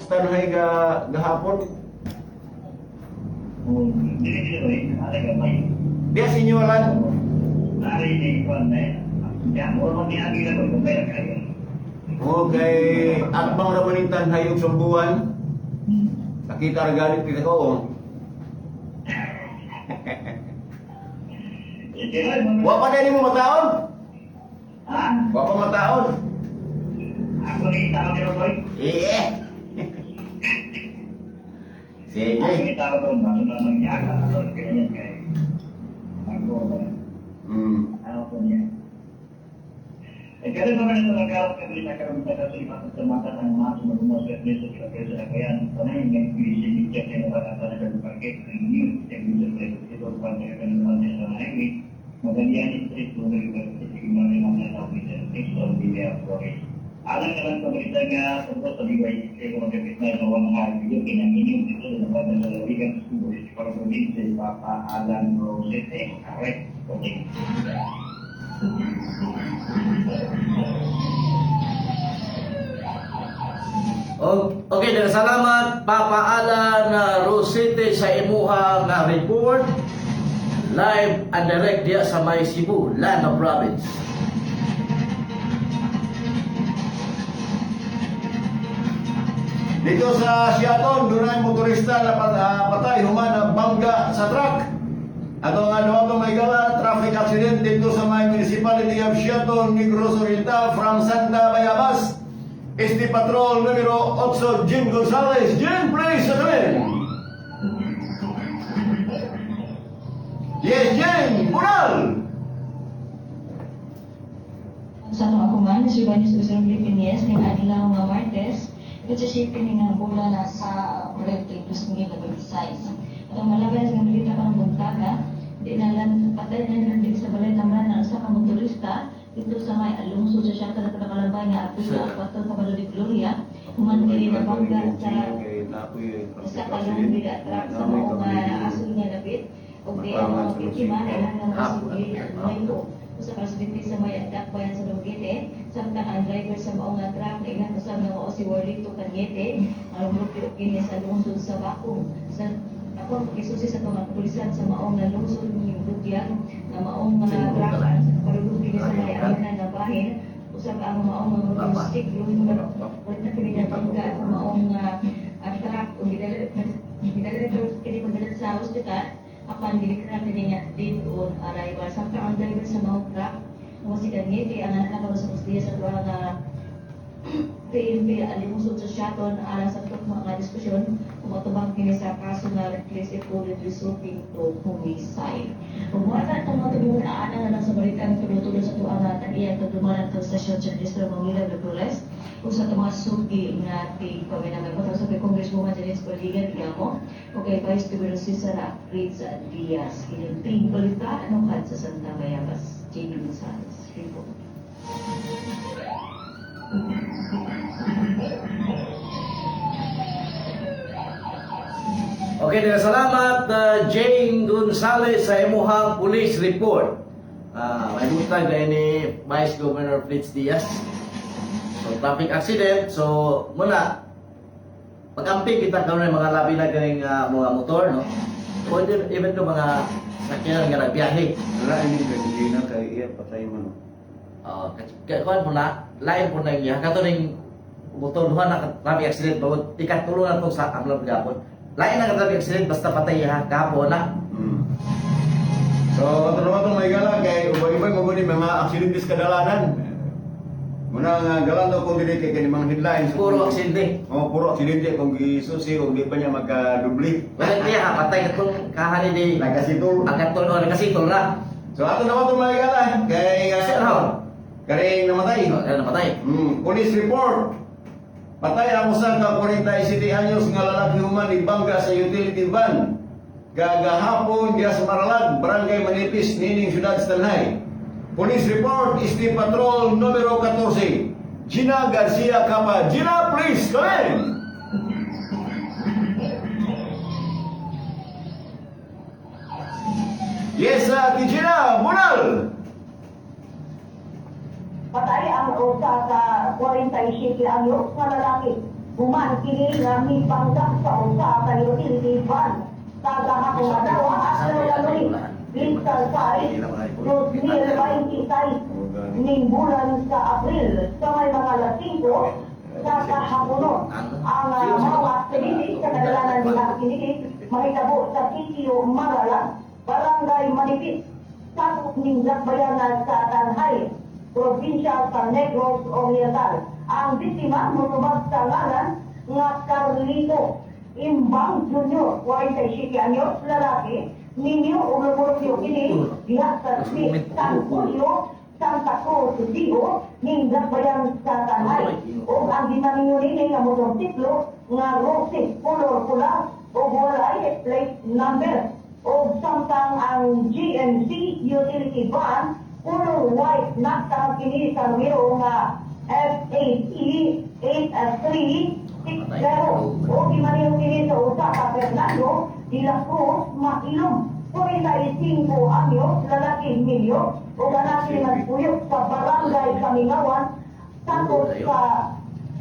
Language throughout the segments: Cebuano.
Tanhay ga gahapon. Dili dili ada gamay. Diya sa inyo lan. Ari ni kuan na. Ya, mo mo ni agi lang ko kaya kayo. Okay, atbang ra man ning Tanhay og Sumbuan. Nakita ra ganit kita ko. Oh. Wa pa dili mo mataon? Ha? Wa pa mataon. Ako ni tao ni Roy. Eh. Sige. Ako ni tao doon, bago na mangyaka ako kaya kay. Ako ano po niya. Eh, kaya naman ito nagkaroon kami nagkaroon sa kasi sa mata ng mga sumunod sa preso sa preso na kaya ang panay ng PC check na nakakata na sa parke ang new technical preso ito pa niya kan ng sa highway Magallanes Street Tunay University mga mga officer six of the Flores. Alang naman sa balita nga tungkol sa DYC kung magkapit na sa 100 video kinanginin ito na naman sa lalawigan sa Cebu para probinsya Papa Alan Rosete. Correct. Okay. Okay, daghang salamat Papa Alan Rosete sa imuha nga report live and direct diya sa may Cebu, Lanao Province. Dito sa Siaton, dunay motorista na patay human ang bangga sa truck. Ato nga ano may gala, traffic accident dito sa may municipality of Siaton, Negros Oriental from Santa Bayabas. ST Patrol numero 8, Jim Gonzalez. Jim, please, sa tuwin. Yes, Jim! Bunal! Sa atong akuman, si Vanis Uzor Pilipinas, ning adlaw nga Martes, ito kini nga bola na sa Abril 2026. Atong malabay sa balita karong buntaga, di na lang patay na lang din sa balay tamran ang usa ka motorista dito sa may lungsod sa Siaka na Pinakalabay nga apil ang 4 Kabalo de Gloria, human kini nabangga sa kalong bida truck sa maong asul nga dapit ug di ang mga biktima ilang nga mga sige Mayo usa ka residente sa may Dakbayan sa Dumaguete, samtang ang driver sa maong nga truck na ilang usab nga mao si Warlito Cañete ang grupo kini sa lungsod sa Bakong. Sa ako isusi sa mga kapulisan sa maong nga lungsod ni Butyag nga maong nga truck parulog kini sa may amihanan nga bahin usab ang maong nga motorsik wala na kini nabangga ang maong nga truck ug gidala gidala kini pagdala sa ospital apan gideklara kini nga dead on arrival. Samtang ang driver sa maong truck nga si Cañete ang anak na sa kusdiya sa tuwa nga PNP alimusod sa Siaton alang sa tukma nga diskusyon kung matubang kini sa kaso nga reckless included resulting to homicide. Ug mo na itong mga tubong ana na lang sa balitang tulo-tulo sa tuwa nga tag-iya tagdumanan sa stasyon sa Ministro Manila Dolores ug sa mga suki nga ti paminamay ko sa kay Congresswoman Janice Baligan Digamo o kay Vice Governor Cesar Ritz Diaz. Inyong ting balita anong sa Santa Bayabas. J.D. Gonzalez. Report. Okay, daghang salamat Jane Gonzalez sa imuhang police report. May butag na ni Vice Governor Fritz Diaz. So, traffic accident. So, muna, pag-amping kita karon ng mga labi na ganing mga motor, no? O even to mga sakyanan nga nagbiyahe. Wala ini kay na kay iya patay man. Kaya kuan po na, lain po na iya. Kato ning motor duha na traffic accident bangod ikatulo na to sa amlang gapon. Lain na ka traffic accident basta patay iya gapon na. So, ato naman itong may gala kay ubay-ubay mo guni mga aksidente sa kadalanan. Muna nga galan daw kung dili kay kani mga headlines. Puro aksidente. Oh, puro aksidente kung gisusi kung di pa niya magkadubli. Wala niya ha, patay katong kahani di Nagkasitol. ang katol o nakasitol na. So ato naman itong mga gala kay Kasi ano? karing namatay. Oh, kaya namatay. Police report. Patay ang usa ka 47 anyos nga lalaki human ibangga sa utility van. Gagahapon diya sa Maralag, Barangay Manipis, Nining Siyudad, Stanley. Police report is the patrol numero 14. Gina Garcia Capa. Gina, please, come in. Yes, Ate Gina, Bunal! Patay ang usa ka 47 anyos nga lalaki. Human kini nga mibangga sa usa ka utility van. Kagahapon adlaw, adlaw Lunes, 26, 2026 ning bulan sa April sa may mga alas 5 sa kahaponon. Ang mga activity sa kadalanan diha kini mahitabo sa Sitio Maralag, Barangay Manipis, sakop ning Dakbayanan sa Tanjay, probinsya sa Negros Oriental. Ang biktima motubag sa ngalan nga Carlito Imbang Jr., 47 anyos, lalaki, minyo o lumurupyo kini diha sa San Julio, Santa Cruz, Digo, ning Dakbayan sa Tanjay. O ang gimaninyo nini nga motorsiklo nga Roxy color pula o walay plate number. O samtang ang GMC utility van color white nakatawag kini sa numero nga FAE 8360 o gimaneho kini sa usa ka Fernando de la Cruz Mailog, 45 anyos, lalaki, milyo o ganaki nagpuyok sa Barangay Kamingawan, sakop sa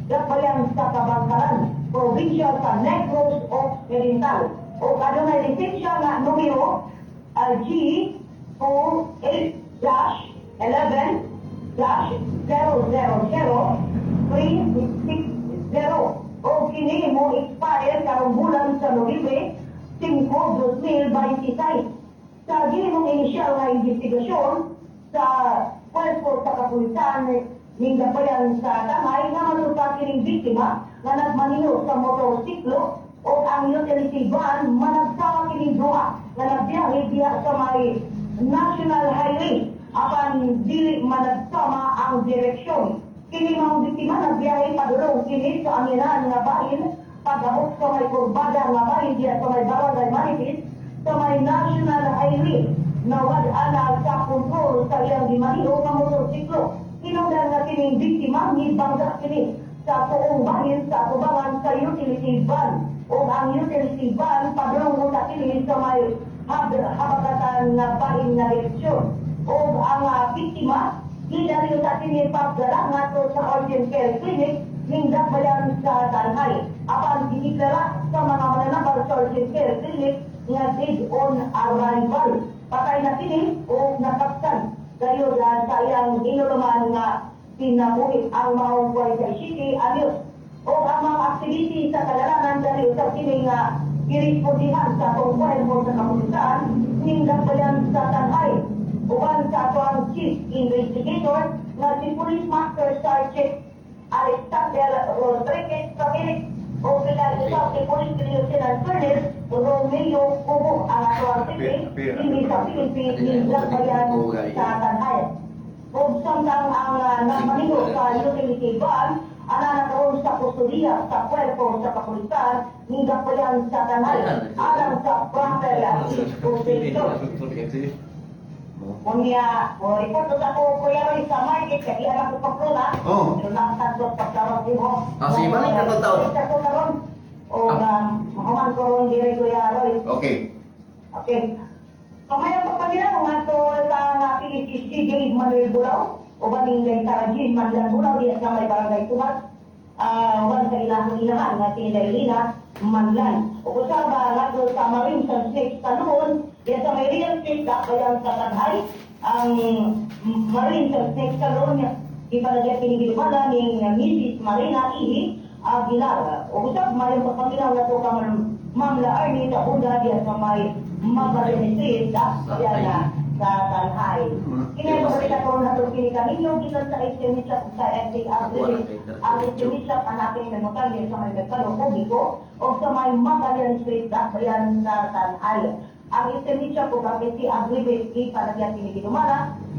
Dakbayan sa Kabangkalan, probinsya sa Negros Occidental. O adunay lisensya nga numero G 48-11-000360 o kini mo expire karong bulan sa Nobyembre 5, 2026. Sa gihimong inisyal nga investigasyon sa pwerpo sa kapulisan ning Dakbayan sa Tanjay nga matupa kining biktima nga nagmaneho sa motorsiklo o ang utility van managsama kining duha nga nagbiyahe diha sa may National Highway apan dili managsama ang direksyon. Kini maong biktima nagbiyahe padulong kini sa Amihan nga bahin, pag-abot sa may kurbada nga bahin diha sa may Barangay Manipis sa may National Highway nawad-an sa kontrol sa iyang gimaniho nga motorsiklo. Hinungdan nga kining biktima ni bangga kini sa tuong bahin sa atubangan sa utility van o ang utility van padulong unta kini sa may habagatan nga bahin nga direksyon o ang biktima gidali sa kini pagdala ngadto sa urgent care clinic ning Dakbayan sa Tanjay apan gideklara sa mga mananabal sa urgent care clinic nga dead on arrival. Patay na kini o nasaktan gayon sa iyang hinuluman nga kinabuhi ang maong 47 anyos. O ang mga activity sa kadalanan dali usab kini nga girespondihan sa atong puwerpo sa kapulisan ning Dakbayan sa Tanjay uban sa atoang chief investigator nga si Police Master Sergeant Alexander Rodriguez Ramirez o kilala usab si Police Lieutenant Colonel Romeo Cubo ang atoang city dinhi sa PNP ning Dakbayan sa Tanjay. Ug samtang ang nagmaneho sa utility van ana na karon sa kustodiya sa puwerpo sa kapulisan ning Dakbayan sa Tanjay alang sa proper investigation. Unya, o report sa ako, Kuya Roy, sa market, kaya di alam ko Pamplona. Oh. Pero nakatadlok pagkaroon din mo. Ah, sige, balik na to taon. Sa ko karon. O, mahuman ko ron diri, Kuya Roy. Okay. Okay. Kamayon pa pagila, nga to sa nga PHC Dave Manuel Bulao, o baning kay Sarajin Manlan Bulao, diya sa may Barangay Tumat, uban sa ilahang inahan nga si Dailina Manlan. O usaba nga to sa Marine sa Snake Saloon, diya sa may real estate Dakbayan sa Tanjay, ang Marine sa Snake Saloon, ipanagya kinigilmana ning Mrs. Marina Ihi Aguilar. O usab mayong pagpaminaw na to kang Ma'am La Arnie Tabuda diya sa may Magallanes Street, diya na sa Tanjay. Kini ko na to kini kaninyo gikan sa SME shop sa FD Agri. Ang SME shop hanapin ni Memotang diya sa may Merkado Publiko o sa may Magallanes Street, Dakbayan sa Tanjay. Ang SME shop o ang FD Agri ipanagyan kini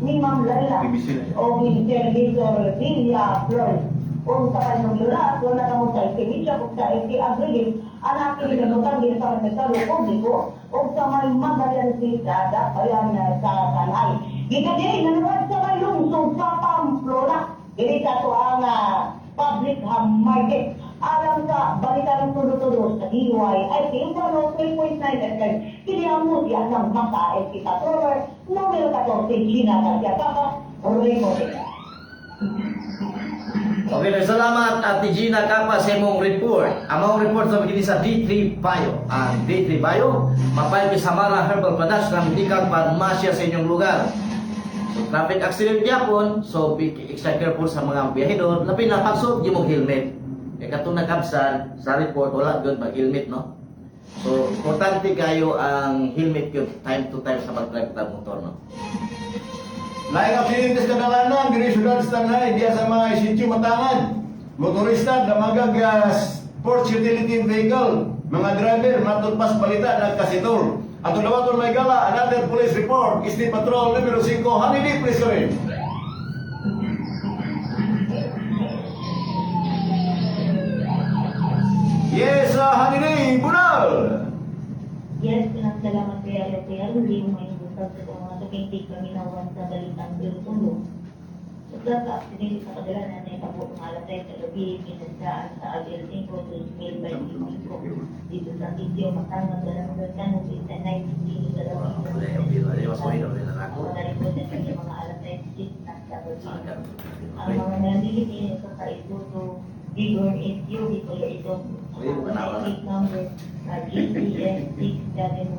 ni Ma'am Laila BBC na siya. o ni Servitor Villa Flores. Kung sa kanyang lula, kung nakamo sa SME shop o sa FD Agri, hanapin ni Memotang diya sa may Merkado Publiko o sa may Magallanes Street, Dakbayan sa Tanjay. Gikan diri nanuwad sa may lungsod sa Pamplona. Diri sa ato ang public market. Alang sa balita ng tudo-tudo sa DYIK 103.9 FM. Kini ang mutya ng Maka LP Patroller, numero 14, Gina Garcia Papa, reporting. Okay, na salamat, Ate Gina Capa, sa imong report. Ang among report sa kini sa D3 Bio. Ang D3 Bio, mapayag sa Samara Herbal Products na medical pharmacy sa inyong lugar. So, traffic accident gyapon, so be extra careful sa mga biyahero, labi na pagsuot gyud mong helmet. Kay katong nakabsan sa report, wala gyud mag-helmet, no? So, importante kayo ang helmet gyud time to time sa pag-drive sa motor, no? Laing aksidente sa kadalanan, diri syudad sa Tanay, diya sa mga sitio Matangan. Motorista, damagag sports utility vehicle. Mga driver, matod pas balita, nagkasitol. Ato dawaton may gala, another police report, Isdi Patrol numero 5, Hanili, please come in. Yes, Hanili, Bunal! Yes, pinang salamat kay Alo Kuya Luli, may buntag sa mga tukintig paminawan sa Balitang Bilsulo. Sa sa aksidente sa kadalanan na itabo ng alas 6 sa gabi, pinagsaan sa Abril 5, 2025 dito sa sitio Matangag, Barangay San Jose, Tanay City, sa Ako. Mga alas 6 ng sa gabi. Ang mga naliliti sa Isuzu Vigor SUV color ito. Uy, wala, wala. Plate number na GCS 671.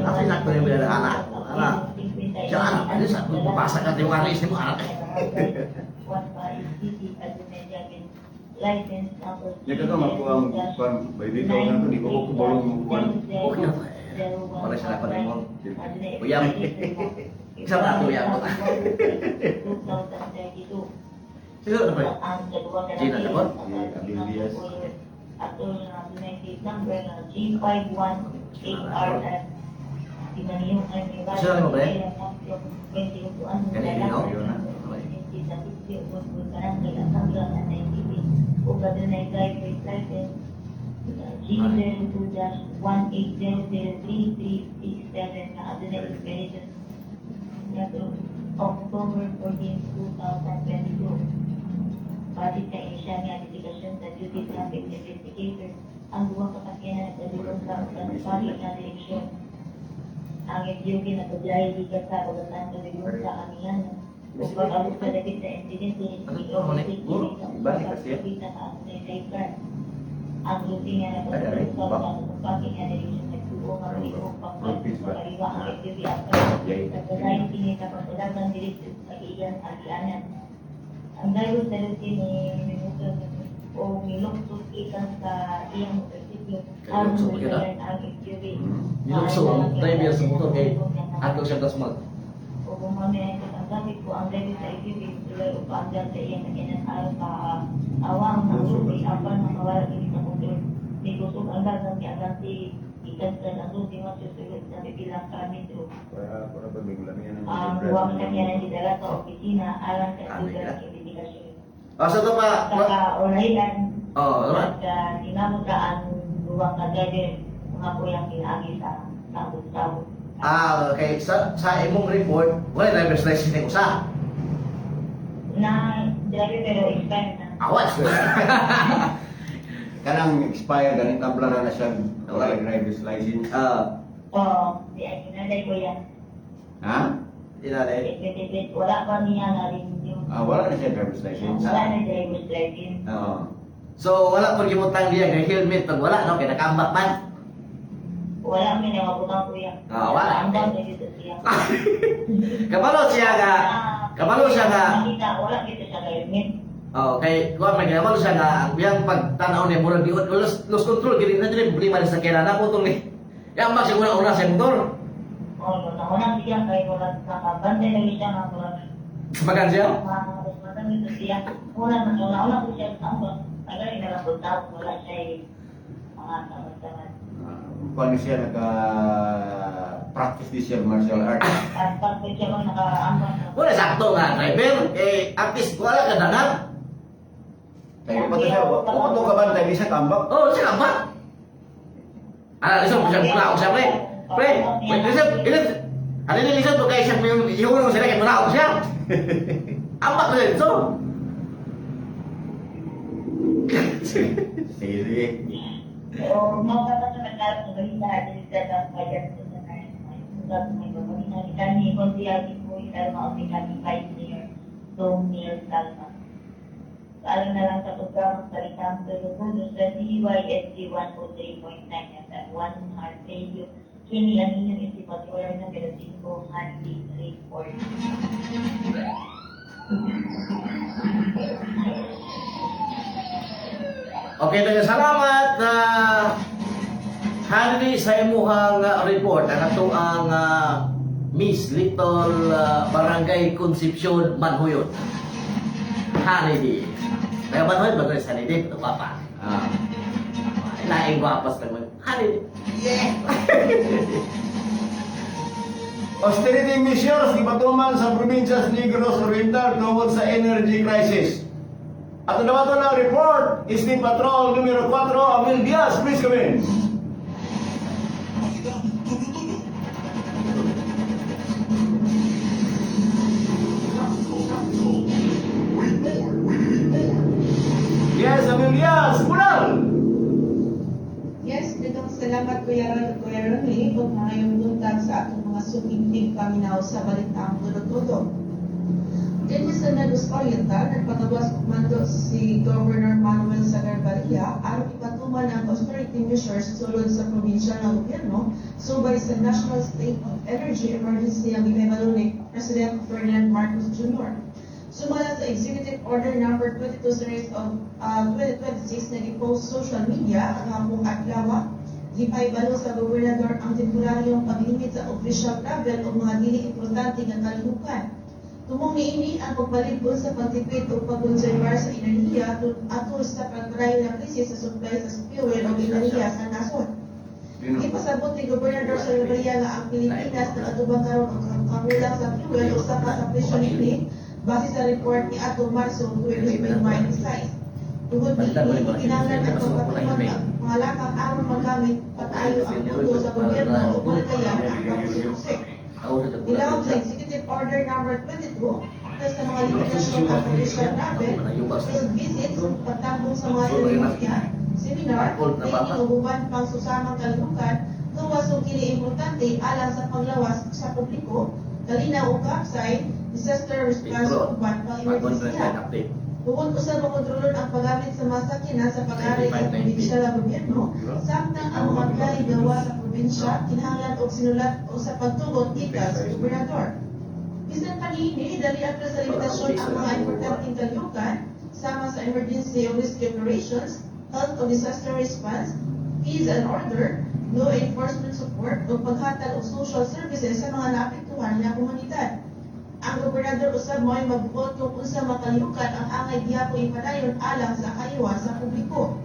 Ako sakto yung bilang anak. Anak. Siya anak, ano sa pabasa ka yung aris mo anak. License number. Ya ka makuha ang kuan baby ko na to di ko ko balong mo kuan. Okay na. Wala siya na mo. Uyam. Isa pa ako, uyam. Siguro na ba? Gina, tapos? Ato na case number na G518RF. Gusto na mo ba eh? Kanina, no? G02-18003367 na adunay expiration October 14, 2022. Base sa initial nga identifikasyon sa duty traffic investigator, ang duwang sasakyan na nagdalugong sa usan nga direksyon. Ang SUV na pagbiyahe gikan sa Bogatan padulong sa Amihan. Ug pag-abot sa dapit sa insidente, Ano to, Monique? Guro? Balik kasi. Kita sa sidecar. Ang lupi nga Ay, ay, napagdalugong ba? sa usan nga direksyon nagtuo nga liog Front page ba? pagpasok sa kaliwa ang SUV after Yay. nagdadayon kini sa pagdalagan diretso sa iyang agianan. Ang driver sa lupi ni minuto o niluktot ikan sa iyang motorsiklo Kay aron lukso kita. mabayan ang SUV. Nilukso ang driver sa motor kay atong siya tas mag. O kung mamaya ito ang gamit ko ang driver sa SUV tuloy o paandar sa iyang sakyanan aron pa awang ang lupi apan makawala kini sa kontrol. Nikusog ang dagang giagang si ikan sa ang lupi masusulod sa pipilang ka metro. Para para ba bigla niya ng Ang duwang sakyanan gidala sa opisina alang sa Ano dugang yan? investigasyon. Ah, sa to pa. Sa kaulahilan, Oh, tama. at tinamot ka ang duwang ka driver mga kuyang kinaagi sa sabot-sabot. Ah, okay. Sa imong report, wala driver's license ni usa. Na driver pero expired na. Awas. Kanang expire ganing tabla na na siya wala driver's license. Ah, Oo, di ay kinalay ko yan. Ha? inale. Wala pa niya na rin yung Ah, wala na siya driver's license. wala na driver's license. Oo. So wala pud gibutang diya kay helmet pag wala no kay nakambak man. Wala may namabutang kuya. Ah, wala. Ang bang dito siya. Kabalo siya nga. Nakita, wala dito siya helmet. Oh, kay kuan man kabalo siya nga ang biyang pagtan-aw niya murag di lost control gid na dili problema ni sa kailan na putong ni. Yang ba siguro una sa motor. Oh, nauna siya kay wala nakabantay lagi siya nga murag Sebagan siya. Mga ito siya. Una, una ko siya sa ambak. Tagal na lang punta, wala siya eh, mga tamad-tamad. Kuan siya naka practice di siya martial arts. At pag ko siya bang nakaambak. Wala sakto nga driver kay at least wala ka dangan. Kay pa to siya, wa to ka bantay di siya tambak. Oh, siya kambak. Ah, lisod siya muna siya pre. Pre, wait, lisod, lisod. Ano ni lisod to kay siya may ihulong sila kay muna siya. Ambak na so. Sige, sige. O, mga sa nagkaroon ng balita, dito sa tampayan sa tanan. Ay, may babalita. Kani, konti lagi ko, yung mga kani Vice Mayor. Tomil Salma. Alang na lang sa programang Balitang Tulog sa DYSG 103.9 FM 1 Heart Radio. Kini ang inyong isipatroller na 5, Handy Report. Okay, daghang salamat na Handy sa imuhang report. Ang ato ang Miss Little Barangay Concepcion Manhuyot. Handy. Kaya Manhuyot ba sa Handy? Ito papa. Ah. Laing gwapas naman. Handy. Yeah! Austerity measures gipatuman sa probinsya sa Negros Oriental tungod sa energy crisis. Ato naman ito ng report is the patrol numero 4, Amil Diaz. Please come in. Yes, Amil Diaz, Bunal! Yes, daghang salamat Kuya Ron, Kuya Ronnie, ug maayong buntag sa atong mga suking paminaw sa Balitang Tulo-Tulo. Dinhi sa Negros Oriental, nagpagawas og mando si Governor Manuel Sagarbarria aron ipatuman ang austerity measures sulod sa probinsya ng gobyerno subay sa National State of Energy Emergency ang gipahibalo ni President Ferdinand Marcos Jr. Sumala sa Executive Order Number 22 Series of 2026 na gipost social media kagahapong adlaw, gipahibalo sa gobernador ang temporaryong paglimit sa official travel o mga dili importante nga kalihukan. Tumong niini ang pagbalibon sa pagtipid o pagkonserbar sa enerhiya atol sa pagpadayon ng krisis sa supply sa fuel o enerhiya sa nasod. Ipasabot ni Gobernador Salavarria nga ang Pilipinas nag-atubang karon og kakulang sa fuel o saka sa presyo niini base sa report ni atong Marso 2026. Tungod niini, kinahanglan ang pagpatuman ang mga lakang aron magamit patayo ang pondo sa gobyerno ug bantayan ang pagpusikusik. Ilawag sa Executive Order Number 22 sa mga limitasyon ang official travel, field visits, pagtambong sa mga seremonya, seminar, training ug uban pang susamang kalihukan, gawas ug kini importante alang sa panglawas sa publiko, kalinaw ug kapsay, disaster response ug uban pang emergensiya. Bukod usab makontrolon ang paggamit sa mga sakyanan sa pag-ari sa probinsya ng gobyerno, samtang ang mga biyahe gawa sa probinsya kinahanglan og sinulat o sa pagtugot gikan sa gobernador. Bisan pa niini, dali apil sa limitasyon ang mga importanteng kalihukan sama sa emergency o rescue operations, health o disaster response, peace and order, law enforcement support o paghatag og social services sa mga naapektuhan nga komunidad. Ang gobernador usab mo'y magbuot kung unsa makalihukan ang angay gihapon ipadayon alang sa kayuhan sa publiko.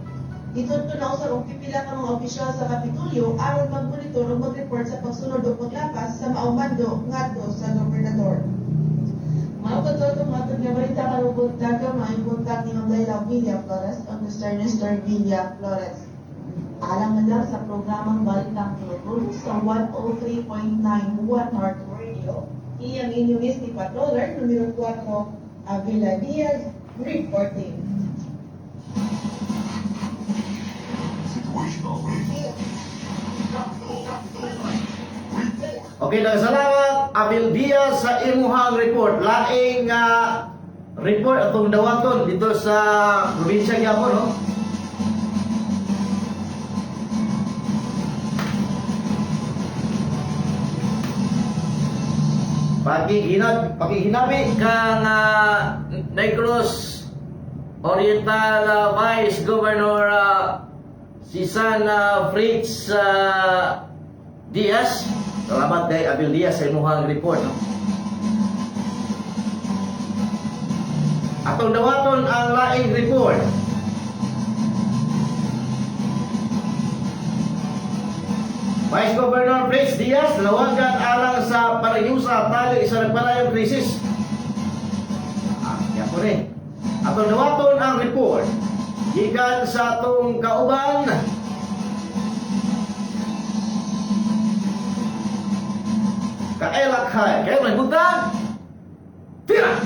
Gitudto na usab og pipila ka mga opisyal sa Kapitolyo aron magmonitor ug magreport sa pagsunod o paglapas sa maong mando ngadto sa gobernador. Mao kadto atong matod nga balita karong buntaga. Maayong buntag ni Ma'am Laila Villa Flores o Mr. Nestor Villa Flores. Alang na lang sa programang Balitang Tulo sa 103.9 One Heart Radio. Iyang inyong Miss ni Patroller, numero 4, Avila Diaz, reporting. Okay, daghang salamat Abel Diaz sa imuhang report. Laing report atong dawaton dito sa probinsya gyapon, no? Pakihinabi kang Negros Oriental Vice Governor si San Fritz Diaz. Salamat kay Abel Diaz sa imuhang report. No? Atong dawaton ang laing report. Vice Governor Fritz Diaz nawagan alang sa parayusa tali sa nagpalayong krisis. Ah, kaya po rin. Atong dawaton ang report. Gikan sa atong kauban, Kaelakhay. Kaya may buntag. Tira!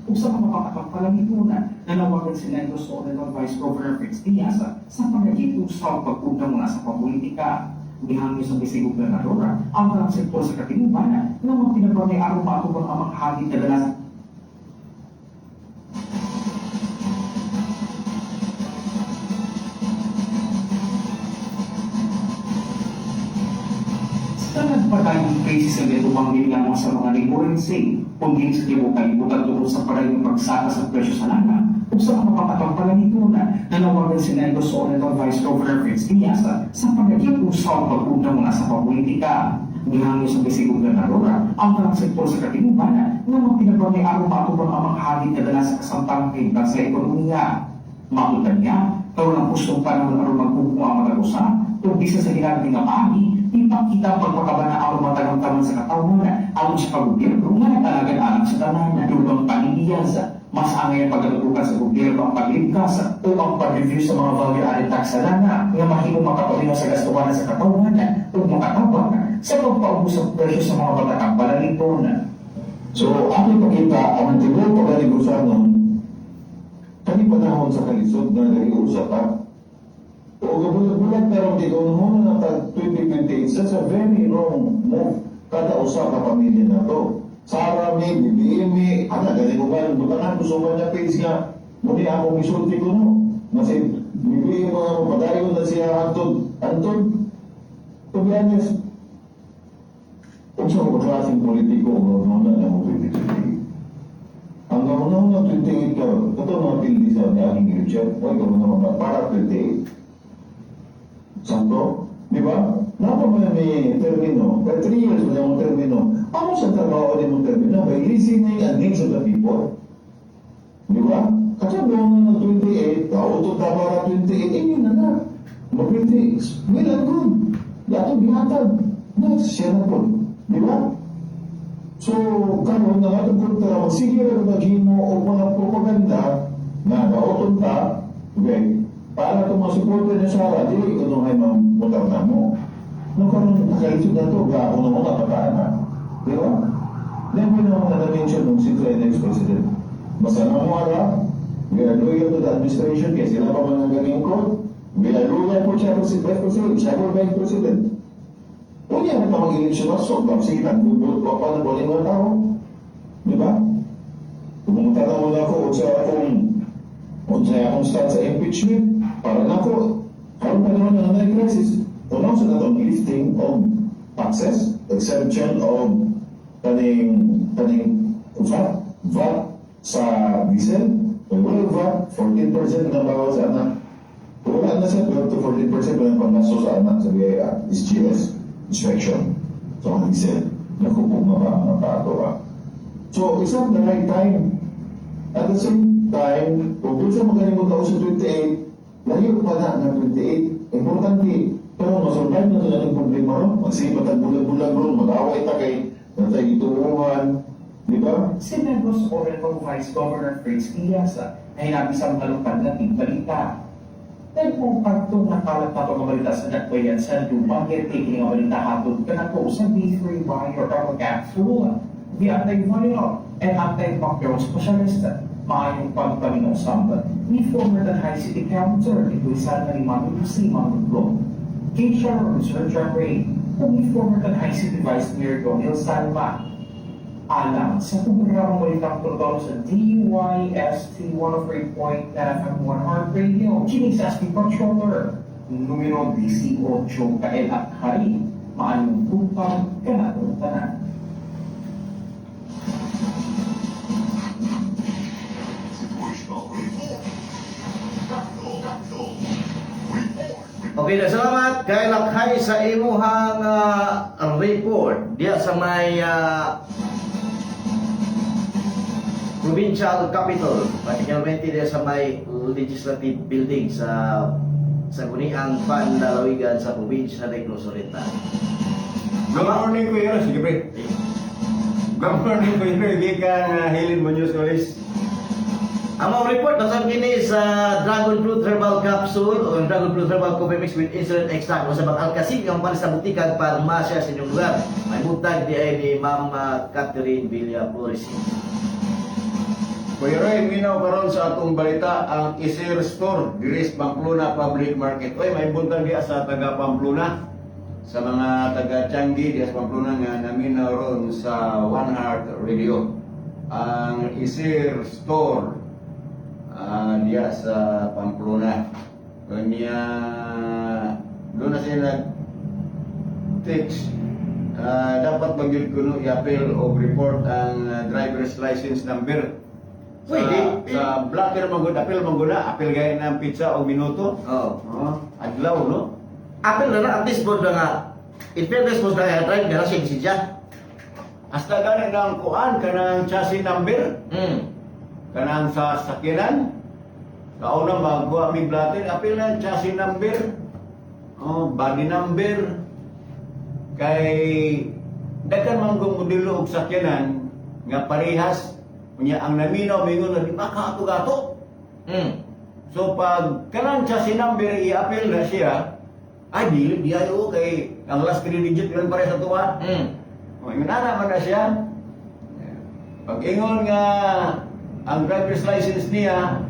ug sa mga batakang palamiton. Nanawagan si Negros Oriental Vice Governor Fritz Diaz sa pagagito sa pag-ugna muna sa papolitika. Gihangyo sa Vice Gobernador ang tanang sektor sa katinuban nga magtinabangay aron maatubang ang mga hagit na dala sa nagpadayong krisis ang gatubang lamang sa mga neighboring state kung dili sa tibuok kalibutan tungkol sa padayong pagsaka sa presyo sa lana ug sa mga batakang palamiton. Nanawagan si Negros Oriental Vice Governor Fritz Diaz sa pagagito sa pag-ugna muna sa papolitika. Gihangyo sa Vice Gobernador ang tanang sektor sa katinuban nga magtinabangay aron maatubang ang mga hagit na dala sa kasamtang kahimtang sa ekonomiya. Makutan niya, karon ang hustong panahon aron magpugong ang matag usa ug bisa sa ginamit nga paagi, ipakita ang pagpakabana aron matagamtaman sa katawhan aron sa paggobyerno nga nag-alagad alang sa tanan. Tubang pa ni Diaz, mas angay ang pagkatutukan sa gobyerno ang pagligtas o ang pag-review sa mga value-added tax sa lana nga mahimo makapaminaw sa gastuhanan sa katawhan ug makatabang sa pagpaubos sa presyo sa mga batakang palamiton. So, ating pakita ang tibuok pagkanegosyanon kani panahon sa kalisod na nag-iusa ta. O gabulag-bulag pero di ko na tag 2028, that's a very wrong move kada usa ka pamilya na to. Sara mi, BBM mi, ana gani ko ba butangan ko sa niya page nga muni ako gisulti ko no. Nga si BBM mga mapadayon na siya antod antod. To be honest, unsa ko klaseng politiko ang na na mo 2028. Ang kauna na 28 karon, kato mga pildi sa niaging eleksyon, why kauna na para 28. Sakto? Di ba? Napa man ni termino, kay 3 years man ang termino. Amo sa trabaho ni mong termino by listening and needs of the people. Di ba? Kasi buong na 28, kauto ta para 28, eh, yun na na. Mapildi, well and good. Dato gihatag. Next, siya na po. Di ba? So, karon na atong kontra, magsige ra maghimo og mga propaganda na nauton ta, okay, para itong mga supporter niya Sara, dili ko nung ay mamutar na mo. Nung karon nakalisod na to, ga ako na mga kataan na. Di ba? Never na mga na-mention nung si next president. Basta na mo ara, we are loyal to the administration, kaya sila pa man ang galing ko. We are loyal po siya vice president, siya po vice president. Unya na mag-eleksyon na, so, sige, nagbubot pa pa ng buling mga tao. Di ba? Pumunta na muna ako, unsa akong stand sa impeachment, para na ako, karon pa naman na na crisis, unaw sa natong lifting of taxes, exemption of kaning VAT sa diesel, wala VAT, 14% na bawas sa anak. Wala na siya, 12 to 14% wala pang gasto sa anak sa BIR, SGS, inspection sa mga diesel, nakupog na ba ang mga tao ba? So, it's not the right time. At the same time, kung doon sa magaling mo tao sa 28, layo pa na ng 28. Importante. Pero masurvive na ito natin problema ron. Magsige pa bulag-bulag ron, mag-away ta kay natay gituuhan. Di ba? Si Negros Oriental Vice Governor Fritz Diaz na hinabi sa mga lupad na balita. Nagmong pagtong nakalat na nga balita sa dakbayan sa Dumaguete, kini nga balita hatod kanako sa B3 Wire Herbal Capsule, the antiviral and antibacterial specialist. Maayong pagpaminaw samba ni former Tanay City Councilor ni Luisan ni Manu C. Manuglo, Keisha Sir John Ray, ug ni former Tanay City Vice Mayor Donil Salma alang sa programang Balitang Totoo sa DYST 103.9 FM 1 Heart Radio. Kini sa SP Controller, numero 18 Kael at Hari, maayong buntag kanatong tanan. Okay, na salamat kay Lakay sa imuhang report diya sa may provincial capital, particularmente diya sa may legislative building sa Sangguniang Panlalawigan sa probinsya ng Negros Oriental. Good morning, Kuya. Sige, pre. Good morning, Kuya. Gikan Helen Munoz Colis. Ang mga report nasan kini sa Dragon Fruit Herbal Capsule o ang Dragon Fruit Herbal Coffee Mix with Insulin Extract o sa bang Alcacid ang panis sa butikag parmasya sa inyong lugar. May butag di ay ni Ma'am Catherine Villa Flores. Kuya Roy, minaw karon sa atong balita ang Isir Store diri sa Pamplona Public Market. Oy, may buntag diya sa taga Pamplona, sa mga taga Tiangge diya sa Pamplona nga naminaw ron sa One Heart Radio. Ang Isir Store diya sa Pamplona. Kanya doon na siya nag text, dapat ba gyud kuno i-appeal o report ang driver's license number sa, Pwede. Sa blotter man gud, appeal man gud na, appeal gaya ng petsa o minuto. Oh. Oh, adlaw, no? Apil na na, at least mo na nga, in fairness mo na drive nga na siya siya. Hasta gani ng kuan kanang chassis number, kanang sa sakyanan. Kauna magkuha mi blotter, appeal na chassis number, oh, body number, kay daghan man kung modelo og sakyanan nga parehas. Unya ang naminaw mingon na di ba ka ato gato. So pag kanang chassis number i-appeal na siya, ay dili di ayo kay ang last three digit yun pare sa tuwa. O, ingon ana man na siya. Pag ingon nga ang driver's license niya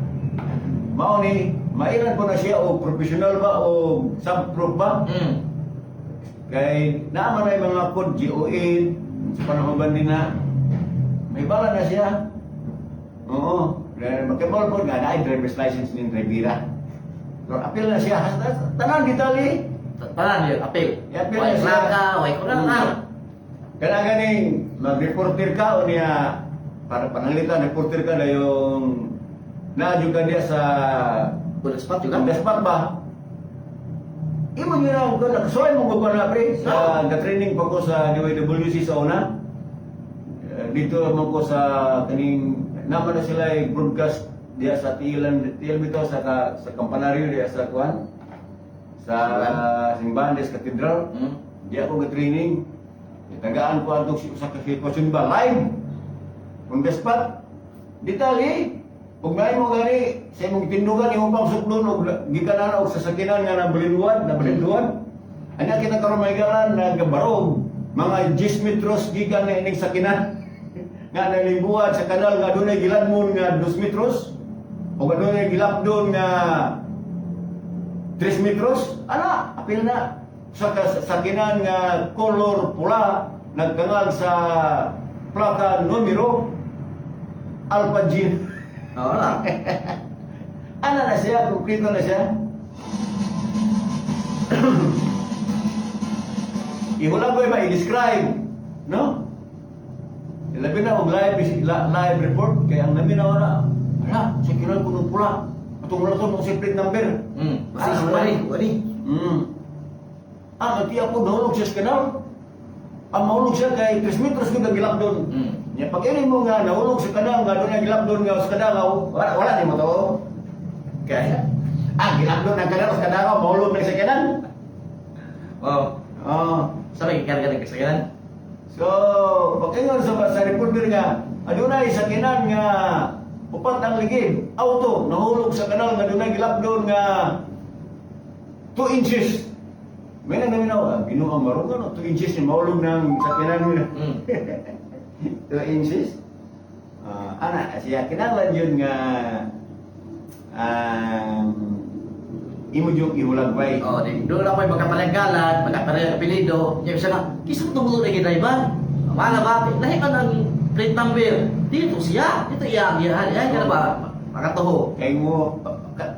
mao ni, mailan po na siya o professional ba o sub-proof ba? Kay naman ay mga code GOA sa panahon ba din na may bala na siya. Oo. Dahil magkabal po nga na ay driver's license ni Rivera. Pero appeal na siya. Hasta tanan detalye. Tanan yun, apil. I-appeal Way na siya. plaka, way kunan. Kaya ganing mag-reporter ka o niya para pananglitan reporter ka na yung naadyo ka niya sa Good spot yun on the spot ba? Imo nyo na ang nakasuhay mo ko na pre sa ga-training pa ko sa DYWC sa una. Dito man ko sa kaning naman na sila ay broadcast diya sa TLM TL bitaw sa ka, sa Campanario diya sa kuan sa Simbahan des Cathedral. Di ako ga-training. Tagaan ko adto sa sitwasyon ba live. On the spot. Detalye. Ug naay mo gani sa imong tindugan imong pang suklon og gikan na og sasakinan nga nabilinduan, nabilinduan. Ana kita karon may galan nagabarog mga 10 metros gikan na ining sakinan nga nalimbuan sa kanal nga dunay giladmon nga 2 metros o nga dunay gilapdon nga 3 metros, ana, apil na. Sa sakinan nga color pula, nagkangag sa plaka numero Alpha G. Oo na. Ana na siya, kumpleto na siya. Ihulag ko ba i-describe, no? Labi na og live live report kay ang naminaw na, ala, sakinan ko nung pula. Atong wala to nung plate number. Basta Ah, wala ni, wala ni. Ah, nagtiya ko nahulog siya sa kanal. Ang mahulog siya kay 3 metros ko ang gilapdon. Nya pag ini mo nga nahulog sa kanal nga doon ang gilapdon nga sa kanal, wala wala ni mo to. Kaya gilapdon ang kanal sa kanal, mahulog na sa kanal. Oh. Oh. Sa may gikarga ng kasakyanan. So, pag ingon sa reporter nga, adunay sakinan nga upat ang ligid, auto, nahulog sa kanal nga dunay gilapdon nga 2 inches. May nang naminaw, Ginoo marunong no, 2 inches ni mahulog ng sakinan mo. 2 inches. Ana, siya kinahanglan yun nga imo yung ihulagbay. Oh, di doon lang may magkaparehang magkaparehang apelyido. Nya bisa nga, kisa mo tumulo na driver. Wala ba? Lahi man ang plate number. Dito siya, dito iya ang iyahan. Yan ka na ba? Makatuho. Kay mo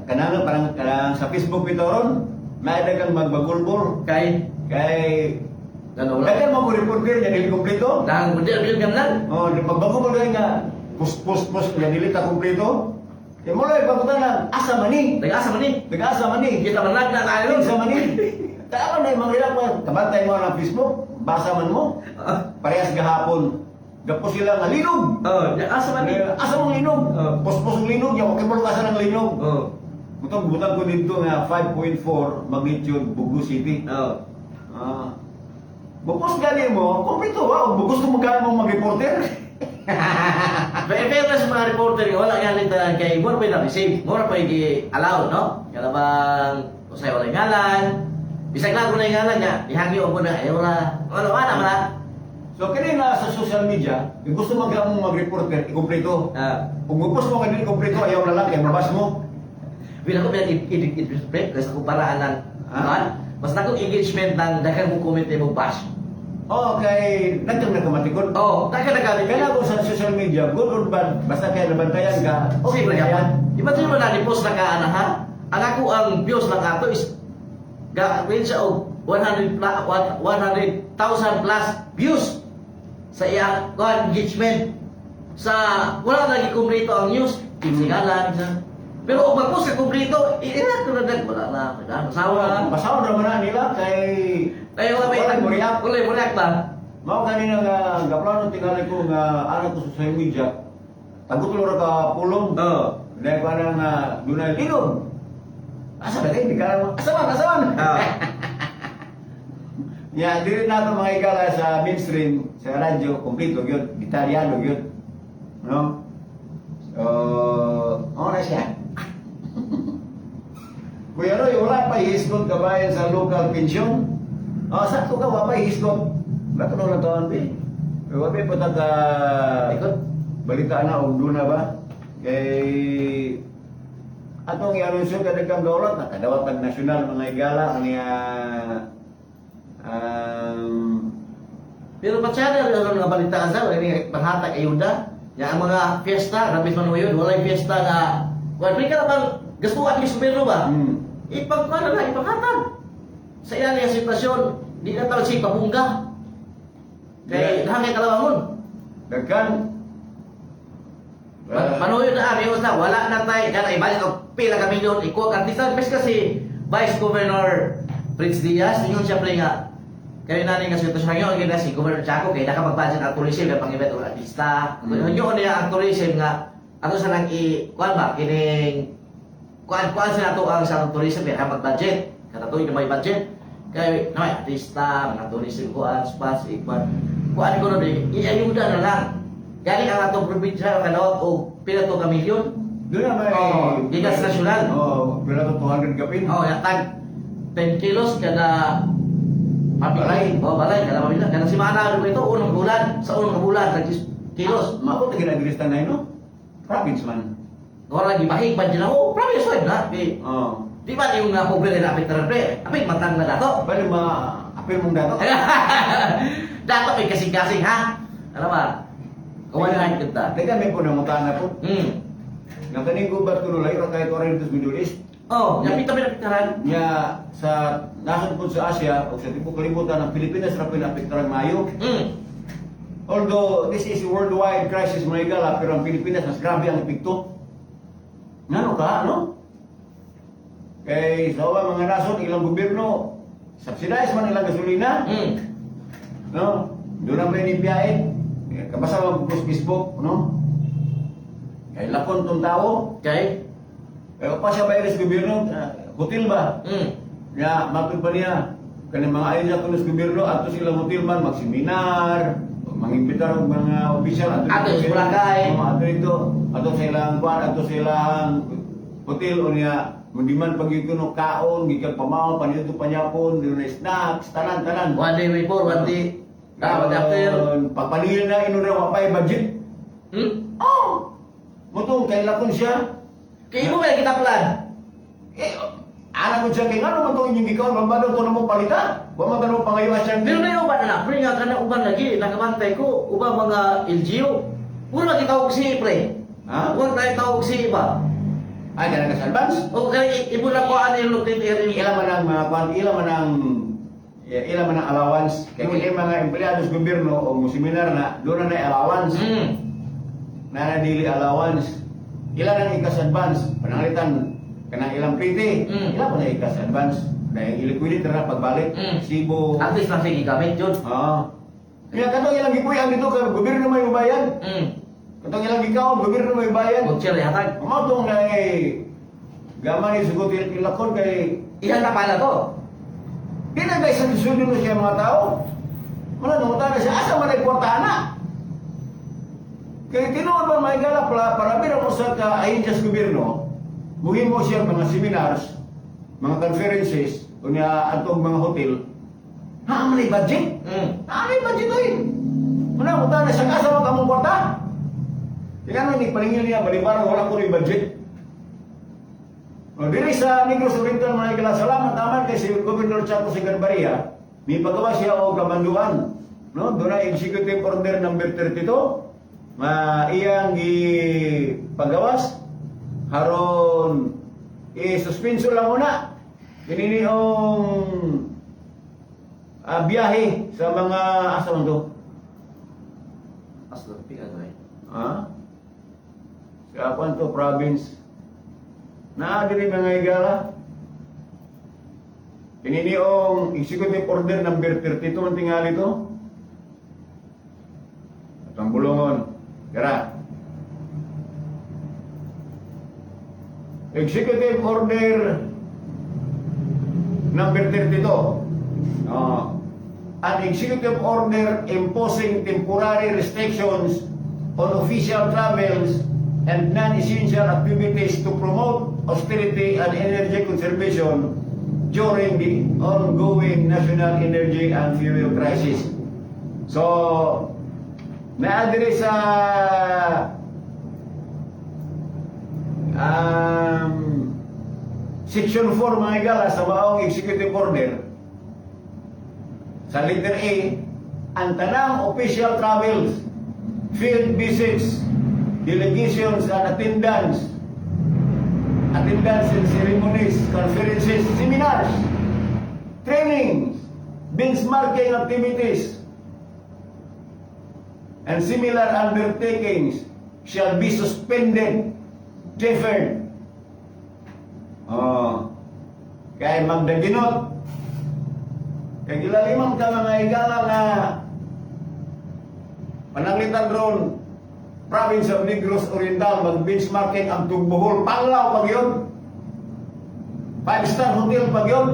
kanang parang kanang sa Facebook bitaw ron, may dagang magbagulbol Kay kay gano wala. dagan mo reporter nga dili kompleto. Dahil mo di ang lang. Oh, di pagbagulbol kay nga pus pus pus nga dili ta kompleto. Kay mo lang pangutana, asa man ni? Nag-asa man ni. Nag-asa man ni? Kita man na tayo. Asa man ni? Kaya man na mga pa, kabantay mo ng Facebook, basa man mo. Parehas gahapon. Gapo sila nga linog. Oh, asa man ni. Asa mong linog? Oh. Pos-pos ang linog, yaw kay mo asa ng linog. Oh. Butang butang ko dito nga 5.4 magnitude Bugo City. Oh. Ah. Bukos gani mo, kompleto wa, bugos mo magkano mong mag-reporter. Pero pero sa mga reporter nga wala nga tanan kay mura pa na-receive, mura pa gi-allow, no? Kaya bang usay wala ngalan. Bisag lago na yung ngalan niya, ihangyo mo na ay wala. Wala wala man na. So kini na sa social media, kung gusto mo mong mag-reporter, ikumpleto. Kung gusto mo nga dili kompleto, ayaw na lang kay mabas mo. Bila ko bilang i-interpret kasi kumparaan ng Ha? man, mas nakong engagement ng daghang mo comment mo bash. Oh, kay nagkang nagkamatikod. Oh, daghang nagkamit. Kaya kung sa social media, good or bad, basta kaya nabantayan ka, Okay, na ba yan. yan? Imagine mo na ni post na ka ana ha. Ang ako ang views lang ato is ga win siya og 100,000 plus views sa iya kuan engagement sa wala lagi kumpleto ang news kinsigalan sa pero kung mag-post ka kumpleto ira ko na dag wala na wala masawa na. Masawa naman na nila kay Kaya wala may Wala mo react. Wala mo react ba? Mao kanina nga gaplano tingali ko nga ana ko sa social media. Tagot ra ka pulong. Oo. Dahil pa na nga dunay linog. Asa ba kay di ka mo? Asa man, asa man? Ya, diri na ito mga igala sa mainstream, sa radyo, kompleto gyud, detalyado gyud. No? So, mao na siya. Kuya Roy, wala pa hisgot kabayan sa local pension? Oh, sakto ka, wala pa hisgot. Bato na lang taon, be. Wala pa punta ka... Ikot. Balita na, og duna ba? Kay... Atong i-anunsyo ka kang gaulat, nakadawat tag nasyonal mga igala, niya... Pero patsada rin ang mga balita sa wala ni panghatag ayuda. Ya ang mga fiesta, rabis man yun, walay fiesta na kuan pre ka na bang gastuan ni gobyerno ba? Ipagkuan na lang, ipanghatag. Sa ilang nga sitwasyon, di na tawag si pabungga. Kay yeah. Kay kalabangon. Dagkan. Manuyo na ariyo na wala na tay kana ibalik og pila ka milyon ikuha ka artista bes kasi Vice Governor Prince Diaz ingon siya pre nga kay nani nga sitwasyon ngayon gina si Governor Chaco kay naka mag-budget ang tourism kay pang-event og artista. Yun niya ang tourism nga ato sa nang i kuan ba kining kuan kuan sa nato ang sa tourism kay mag-budget kada tuig na may budget kay na may artista mga tourism kuan spas ikuan kuan ko no iayuda na lang gani ang atong probinsya kadawat og pila to ka milyon. Doon na may... Oh, gigas nasyonal. Oh, pila to 200 kapin. Oh, yatag 10 kilos kada Balay. pamilya. Oh, balay kada pamilya. Kada semana ito unang bulan, sa unang bulan 10 kilos. Mako ta ginagristan na no? Province man. Ora gibahig ba dyan ako? Promise why na. Di, Oh. di ba yung nga pobre na apit na pre? Apit matang na dato. Bali ma apil mong dato. Dato may kasing-kasing ha. Ano ba? Kawalan kita. Teka, may punang na po. Nga kaning gubat ko nulay, ra kahit oras dito sa Middle East. Oh, yapit na pinapitaran. Nya sa nasod po sa Asia o sa tibuok kalibutan ang Pilipinas ra pinaapektarang maayo. Although this is a worldwide crisis mga igala, pero ang Pilipinas mas grabe ang epekto. Ngano ka, no? Kay sa uban mga nasod, ilang gobyerno, subsidize man ilang gasolina, no? Doon na may nibiyain. Kabasa man po sa Facebook, no? Kay lakon tong tao. Okay. Eh, pa siya bayar sa gobyerno, hotel ba? Nga, matod pa niya. Kanang mga ayon sa kunos gobyerno, ato sila hotel man, magseminar, mangimbitar og mga opisyal ato Ato sa Boracay. Mga ato dito, ato sa ilang kuan, ato sa ilang hotel o niya, mundiman pag yun kuno kaon, gikan pamaw, panito panyapon, dito na snacks, tanan tanan. One day before, one day, one day after. Pagpanil na inuna wa pay budget. Oh. Mutong kay lakon siya. Kay imo ba kita plan? Eh, alam ko siya kay ngano man tong inyong gikaon, mambado to na mo palita. Wa man tanong pangayo siya. Pero na yung uban na, pre nga kana uban lagi, nakabantay ko, uban mga LGU. Puro lagi tawag si pre. Ha? Huwag tayo tawag si iba. Ay, kana ka sa advance. O kay ibo na ko ano yung lukit area. Ila man ang mga kwan, ila man ang allowance. Kay kung yung mga empleyado sa gobyerno o mo seminar na, doon na na allowance. Na na dili allowance. Ila nang ikas advance. Pananglitan kanang ilang priti. Ila man na ikas advance. Dahil i-liquidate na pagbalik. Sibo. At least nasa gigamit yun. Oo. Kaya katong ilang gipuy-an dito kay gobyerno may mubayad. Katong ilang gikaon, gobyerno may bayad. Voucher hatag. Mao tong nay gama ni sugot ilakon kay Ilan na pala to? di na ba isang sundo na siya mga tao? Wala nang na siya. Asa man ay kwarta na? Kay tinuod ba may gala pala, para bira mo sa ka ayon sa gobyerno, muhimo siya mga seminars, mga conferences, unya atong mga hotel. Ha, man ay budget? Ha, may budget oy. Muna mo na sa kasa mo kamong kwarta. Kaya ni paningil niya balibarang wala ko rin budget. O, diri sa Negros Oriental, mga higala, salamat naman kay si Governor Chaco Sagarbarria, may pagawa siya og kamanduan. No, doon na Executive Order number 32 ma iyang gipagawas haron i-suspenso lang una kininiong biyahe sa mga asa man to? Aslo, pika ko eh. Ha? Sa kwan to province. Naa diri, mga higala. Kininiong Executive Order number 32 man tingali to. At ang bulungon. Tara. Executive Order number 32. Oh. An executive order imposing temporary restrictions on official travels and non-essential activities to promote austerity and energy conservation during the ongoing national energy and fuel crisis. So, naa diri sa Section 4, mga higala, sa maong executive order, sa letter A, ang tanang official travels, field visits, delegations and attendance in ceremonies, conferences, seminars, trainings, benchmarking activities, and similar undertakings shall be suspended, deferred. Oh. Kaya magdaginot. Kaya gilalimang ka, mga higala, nga pananglitan ron province of Negros Oriental mag-benchmarking ang Tugbohol, Panglao pag yun. Five-star hotel pag yun.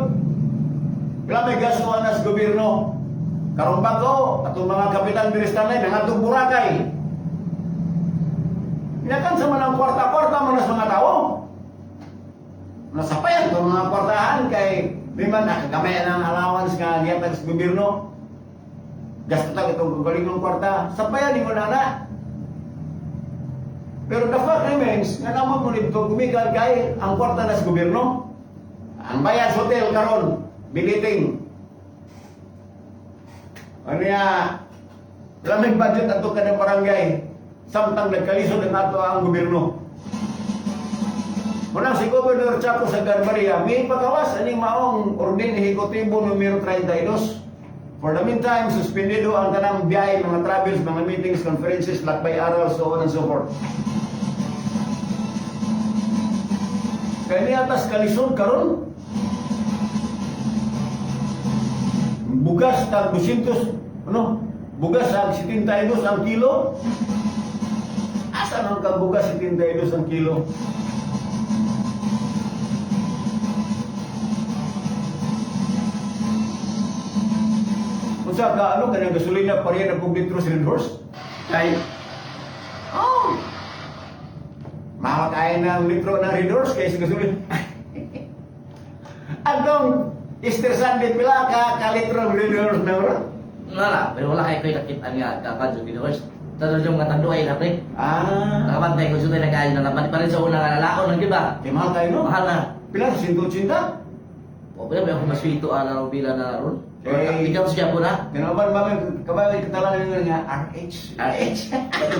Kaya may gasto sa gobyerno. Karon bago, atong mga kapitan diri sa tanay, nangatong Boracay. Inakan sa manang kwarta-kwarta mo na sa mga tao. Nasapayan itong mga kwartahan kay di man nakagamay ng allowance nga gihatag sa gobyerno. Gasto tag itong kagaling ng kwarta. Sapayan ni mo na na. Pero the fact remains, nga naman mo nito, gumikan kay ang kwarta na sa gobyerno. Ang bayad sa hotel karon, biliting. Ano ya, wala may budget ato ka ng barangay. Samtang nagkalisod ang ato ang gobyerno. Munang si Governor Chaco Sagarbarria, may pagawas aning maong orden ehekutibo numero 32. For the meantime, suspendido ang tanang biyahe, mga travels, mga meetings, conferences, lakbay aral, so on and so forth. Kaya niya atas kalisod karon. Bugas tag 200, ano? Bugas ang 72 ang kilo. Asa man ka bugas 72 ang kilo? Unsa ka ano kanang gasolina pareha na kog litro sa Red Horse? Kay Oh. Mahal kaya ng litro ng Red Horse kaysa gasolina. Atong Easter Sunday, pila ka ka litro ng Red Horse na bro? Wala, pero wala kay ko'y nakita nga kapadyo ginawas. Tado yung mga tanduay na pre. Nakabantay ko sa nagkain na naman pa rin sa unang nalalaon ng iba. Kay mahal kayo no? Mahal na. Pila 180? O pero may ako maswito ana ro bila na ron. Eh, Ikaw siya po na. Kinaban ba may kabay katalan ninyo nga RH? RH.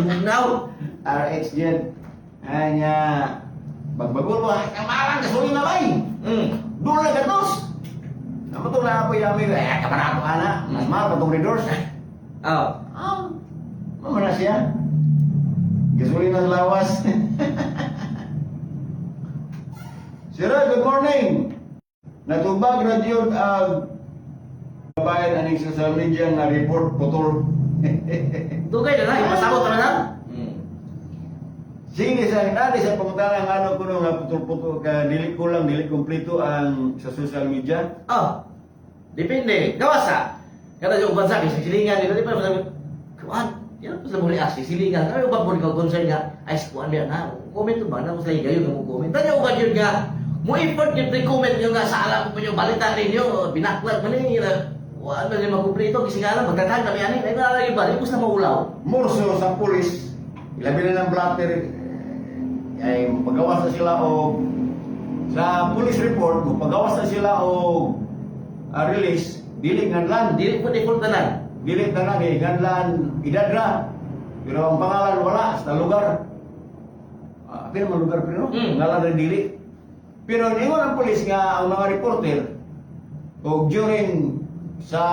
Bugnaw. RH yan. Anya bagbagol mo, kamalang gasolina bay. Doon na gatos. Naman to na ako yami, eh, kabarato ka na. Mas mahal pa tong Red Horse. Oh. Ah, mama na siya. Gasolina sa lawas. Sir, good morning. Natubag na yun ang bayan aning social media nga report putol. Dugay na na, ipasabot na na. Sige sa nani sa pangutana nga ano kuno nga putol-putol ka dili kulang dili kumpleto ang sa social media. Oh. Depende. Gawas sa. Kada yung uban sa akin, silingan nila, di ba? Sabi, kuan, yan po sa muli asi, silingan. Kaya uban po ikaw concern nga, ay, kuan niya na, comment ba na, mas lagi kayo nga mo comment. Tanya uban yun nga, mo effort yun, may comment nyo nga, sa alam ko yung balita ninyo, binaklat mo ninyo. Wala na makumplito, kisingalan, magtatag kami ani. Ay wala lagi ba, di na maulaw. Murso sa pulis, ilabi na ng blatter, eh, ay pagawas na sila og sa police report, kung pagawas na sila og release, dili nganlan, Dili po default tanan. Dili tanan eh, nganlan edad ra. Pero ang pangalan wala sa lugar. Pero man lugar pero ngalan ra dili. Pero ningon ang pulis nga ang mga reporter og during sa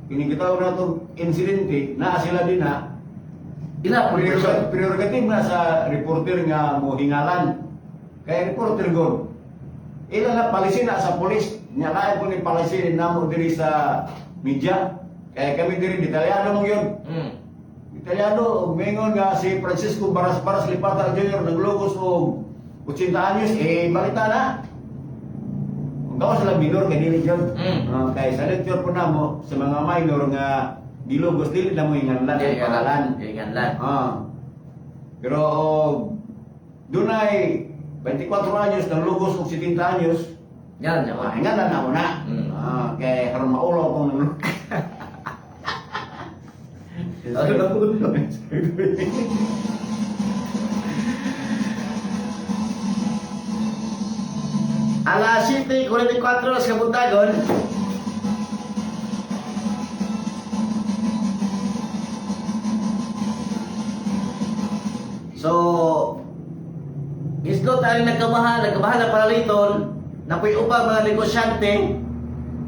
kining gitawag natong insidente naa sila din na Ila po person. Prerogative na sa reporter nga mo hingalan. Kay reporter god. Ila na palisin na sa pulis. Nya lain po ni palisin namo diri sa media. Kaya kami diri detalyado mo yun. Detalyado og mingon nga si Francisco Baras Baras Lipata Jr. naglugos og 80 anyos eh balita na. Ang gawas lang minor kay dili jud. Kay sa lecture po namo sa mga minor nga gilugos dili na mo hinganlan ang Dili pangalan. Dili nganlan. Pero og dunay 24 anyos nang lugos og 70 anyos, Ngalan niya. Ngalan na mo na. Kay karon maulaw kong Ano na po? Alas 7:44 oras kabuntagon. So, islo tayo nagkamahal, nagkamahal ang paraliton, napuy upang mga negosyante,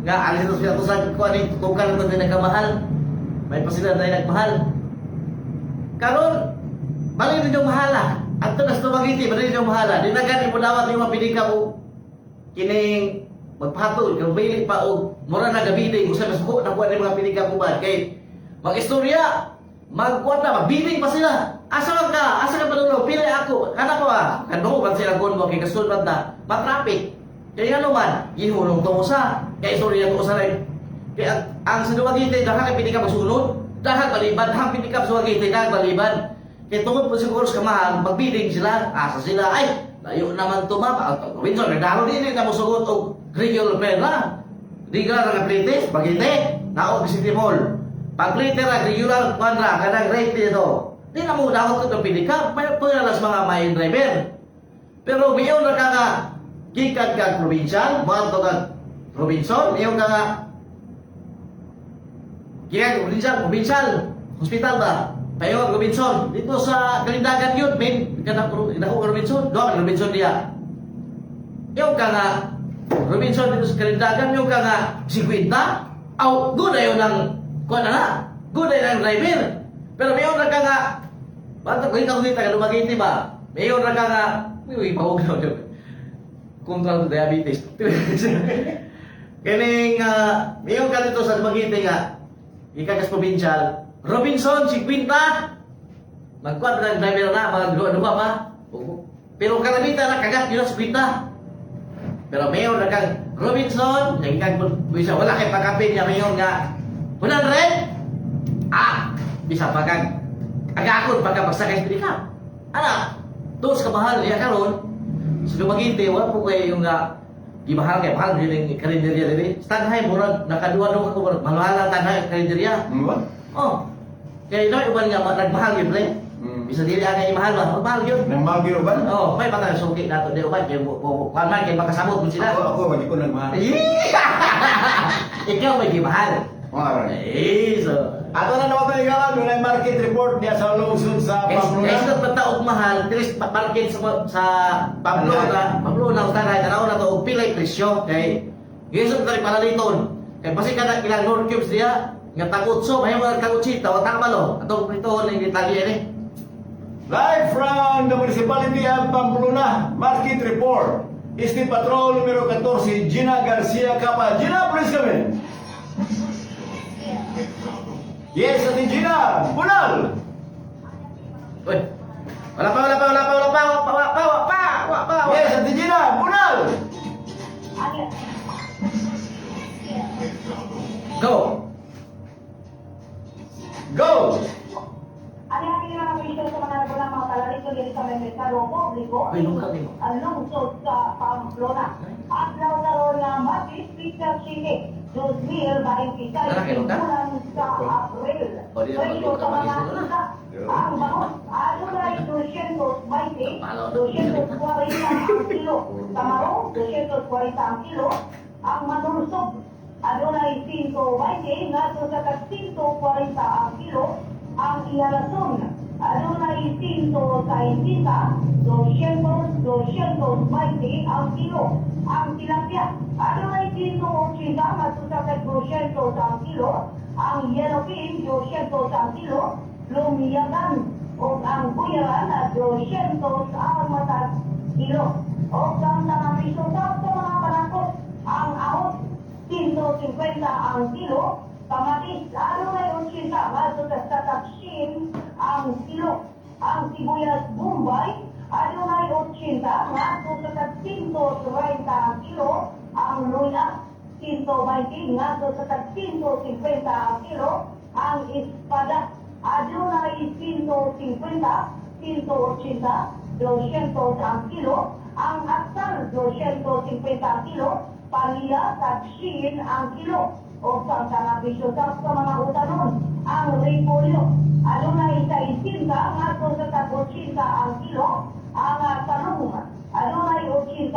nga alis ito sila sa kuha ni tutukan ito din nagkamahal. May pa sila na nagmahal. Karon, bali rin yung mahala. At ito nas tumagiti, bali rin yung mahala. Di na gani mo dawat yung mapili ka o kining magpatol, kung bili pa o mura na gabi kung sa masuko, nakuha na yung mga pili ka kuban. Kay, mag-istorya, magkuha na, magbiling pa sila. Asa man ka? Asa ka panulo? Pili ako. Kana ko ah. Kano man sila gon mo kay kasulod na. Matraffic. Kaya nga naman, gihulong to usa. Kay istorya to usa rin. Kaya ang sa Dumaguete, dahil kay pili ka magsulod. Dahil baliban, dahil pili ka sa Dumaguete, dahil baliban. Kaya tungod po siguro sa kamahal, magbiling sila, asa sila, ay, layo naman to mapa. Robinson, nagdaro din na mosugot og regular pera. Regular nga plite, bagite, naog City Hall. Pag plite ra, regular kwan ra, kanang rate dito. Di na mo dahot ko pili ka, may pera sa mga main driver. Pero miyon ra ka nga, gikan kag provincial, moadto kag Robinson, miyon ka nga gikan kag provincial, provincial, hospital ba? Payo Robinson, dito sa Kalindagan yun, main kanang dako ka Robinson, duha ka Robinson diya. Yung ka nga Robinson dito sa Kalindagan, yung ka nga 50, aw good ayo ng kuan na na, good ayo ng driver. Pero mayon ra ka nga Bato ko ikaw dito ka Dumaguete ba? Mayon ra ka nga, uy, pahog na yun. Kontra to diabetes. Kining mayon ka dito sa Dumaguete nga, ikaw kas provincial, Robinson 50. Magkuan na ng driver na, mga duha pa. Pero kalamitan na kagat yun sa 50. Pero mayon ra kang Robinson, yang kang bisa wala kay pagkapin niya mayon nga 100. Bisa pa kang agakon pagka pagsakay sa pick-up. Ana, dos ka mahal niya karon. Sa Dumaguete, wala po kayo yung gimahal kay mahal din yung karinderya diri. Tanhay murag nakaduwa do ko murag mahal ang tanhay karinderya. Ano ba? Oh. Kay no uban nga nagmahal gyud pre. Bisa dili ang mahal ba? Mahal gyud. Nang mahal gyud ba? Oh, may mga suki nato di uban kay mo kuan man kay makasabot mun sila. Ako wagi ko nagmahal. Ikaw may gimahal. Alright. Eh, so Ato na naman tayo galan, dunay market report niya sa lungsod sa Guys, Pamplona. guys, dapat taog mahal, diri sa market sa Pamplona, Pamplona utanay tanaw na to og pilay presyo kay Gisod tari paraliton. Kay basi kada ilang North cubes diya nga tag-utso, may mga tag-utsita, wa tama lo. Atong pritohon ning detalye ni. Live from the municipality of Pamplona, market report. Este Patrol numero 14, Gina Garcia Capa. Gina, please come in. Yes, Ate Gina, bunal! Uy. Wala pa, wala pa, wala pa, wala pa, wala pa, wala pa, wala pa, wala pa. Yes, Ate Gina, bunal! Go. Go! Ang ating mga presyo sa mga nagunang mga talarito diri sa may merkado publiko Uy, lungkap nimo. ang lungsod sa Pamplona. Adlaw karon nga Martes, Peter Chile. 2026 Tara, kailan ka? bulan sa Abril. O, di na Presyo mag-luto sa ka, mga mag-isip na. isda, ang bangus adunay 220, Palo na. 240 ang kilo. Tamarong, 240 ang kilo. Ang manursob, adunay 120 ngadto sa 140 ang kilo. Ang ihalason, adunay 160, 200, 220 ang kilo. Ang tilapia, adunay 180 ngadto sa 200 ang kilo. Ang yellowfin, 200 ang kilo. Lumiyagan o ang buyaran at 200 ang matag kilo. O ang mga piso sa mga panangkot, ang ahos 150 ang kilo, kamatis adunay 80 ngadto sa 100 ang kilo. Ang sibuyas Bombay adunay 80 ngadto sa 130 ang kilo, ang luya 120 ngadto sa 150 ang kilo, ang espada adunay 150, 180, 200 ang kilo, ang atsal 250 ang kilo, palya 100 ang kilo, o sa mga sa mga utanon, ang repolyo adunay 60 ngadto sa 80 ang kilo, ang talong adunay 80,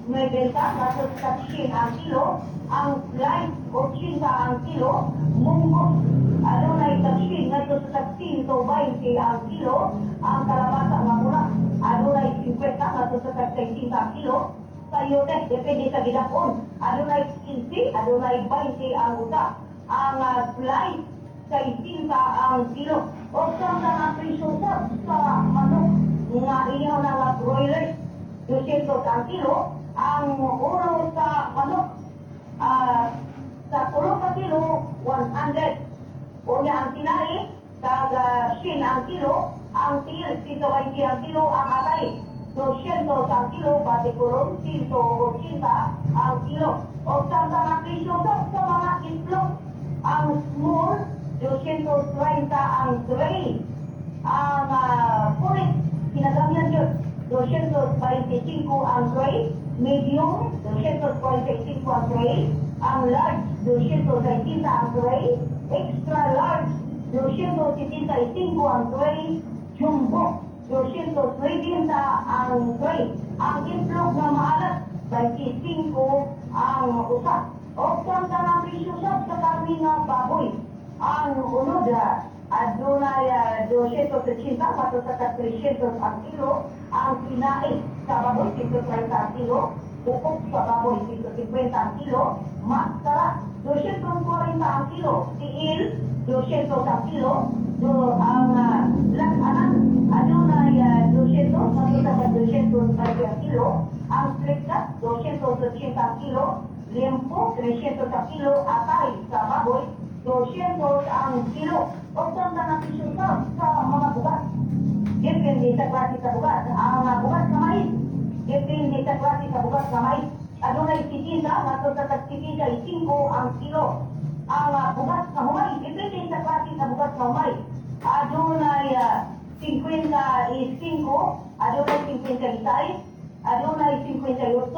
90 ngadto sa 100 ang kilo, ang flight 80 ang kilo, munggo adunay 100 ngadto sa 120 ang kilo, ang kalabasa nga mura adunay 50 ngadto sa 60 ang kilo, sayote depende sa gidakon, adunay 15, adunay 20 ang usa, ang flight 60 ang kilo. O sa mga presyo sa manok nga ihaw na nga broiler 200 ang kilo, ang ulo sa manok sa tulo ka kilo 100. Unya ang tinai tag 100 ang kilo, ang tiil 120 ang kilo, ang atay 200 ang kilo, patikulong 180 ang kilo. O sa mga presyo sa mga itlog, ang small 230 ang tray, ang pulit kinagamyan yun 225 ang tray, medium 245 ang tray, ang large 260 ang tray, extra large 275 ang tray, jumbo 230 ang tray, ang itlog na maalat 25 ang usa. O sa mga presyo sa karne nga baboy, ang unod adunay 280 pato sa 300 ang kilo, ang tinai sa baboy 130 ang kilo, bukok sa baboy 150 ang kilo, maskara 240 ang kilo, tiil 200 ang kilo, do ang lakanan adunay 200 pato sa 220 ang kilo, ang strikat 280 ang kilo, limpo 300 ang kilo, atay sa baboy 200 ang kilo. O sa mga presyo sa mga bugas, depende sa klase sa bugas. Ang bugas na mais, depende sa klase sa bugas na mais. Adunay 70 ngadto sa 75 ang kilo. Ang bugas na humay, depende sa klase sa bugas na humay. Adunay 55, adunay 56, adunay 58,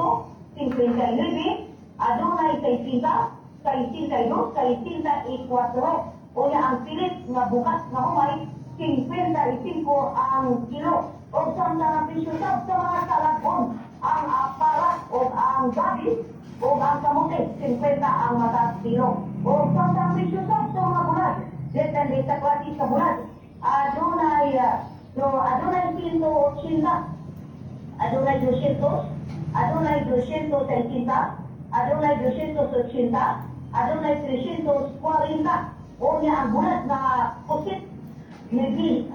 59, adunay 60, 62, 64. Unya ang pilit nga bugas na humay, 55 ang kilo. O sa mga presyo sa mga salabon, ang aparat o ang gabi o ang kamote, 50 ang matag kilo. O sa mga presyo sa mga bulat, depende sa klase sa bulat. Adunay, no, adunay 180, adunay 200, adunay 260, adunay 280, adunay 340. Unya ang bulat na pusit, 950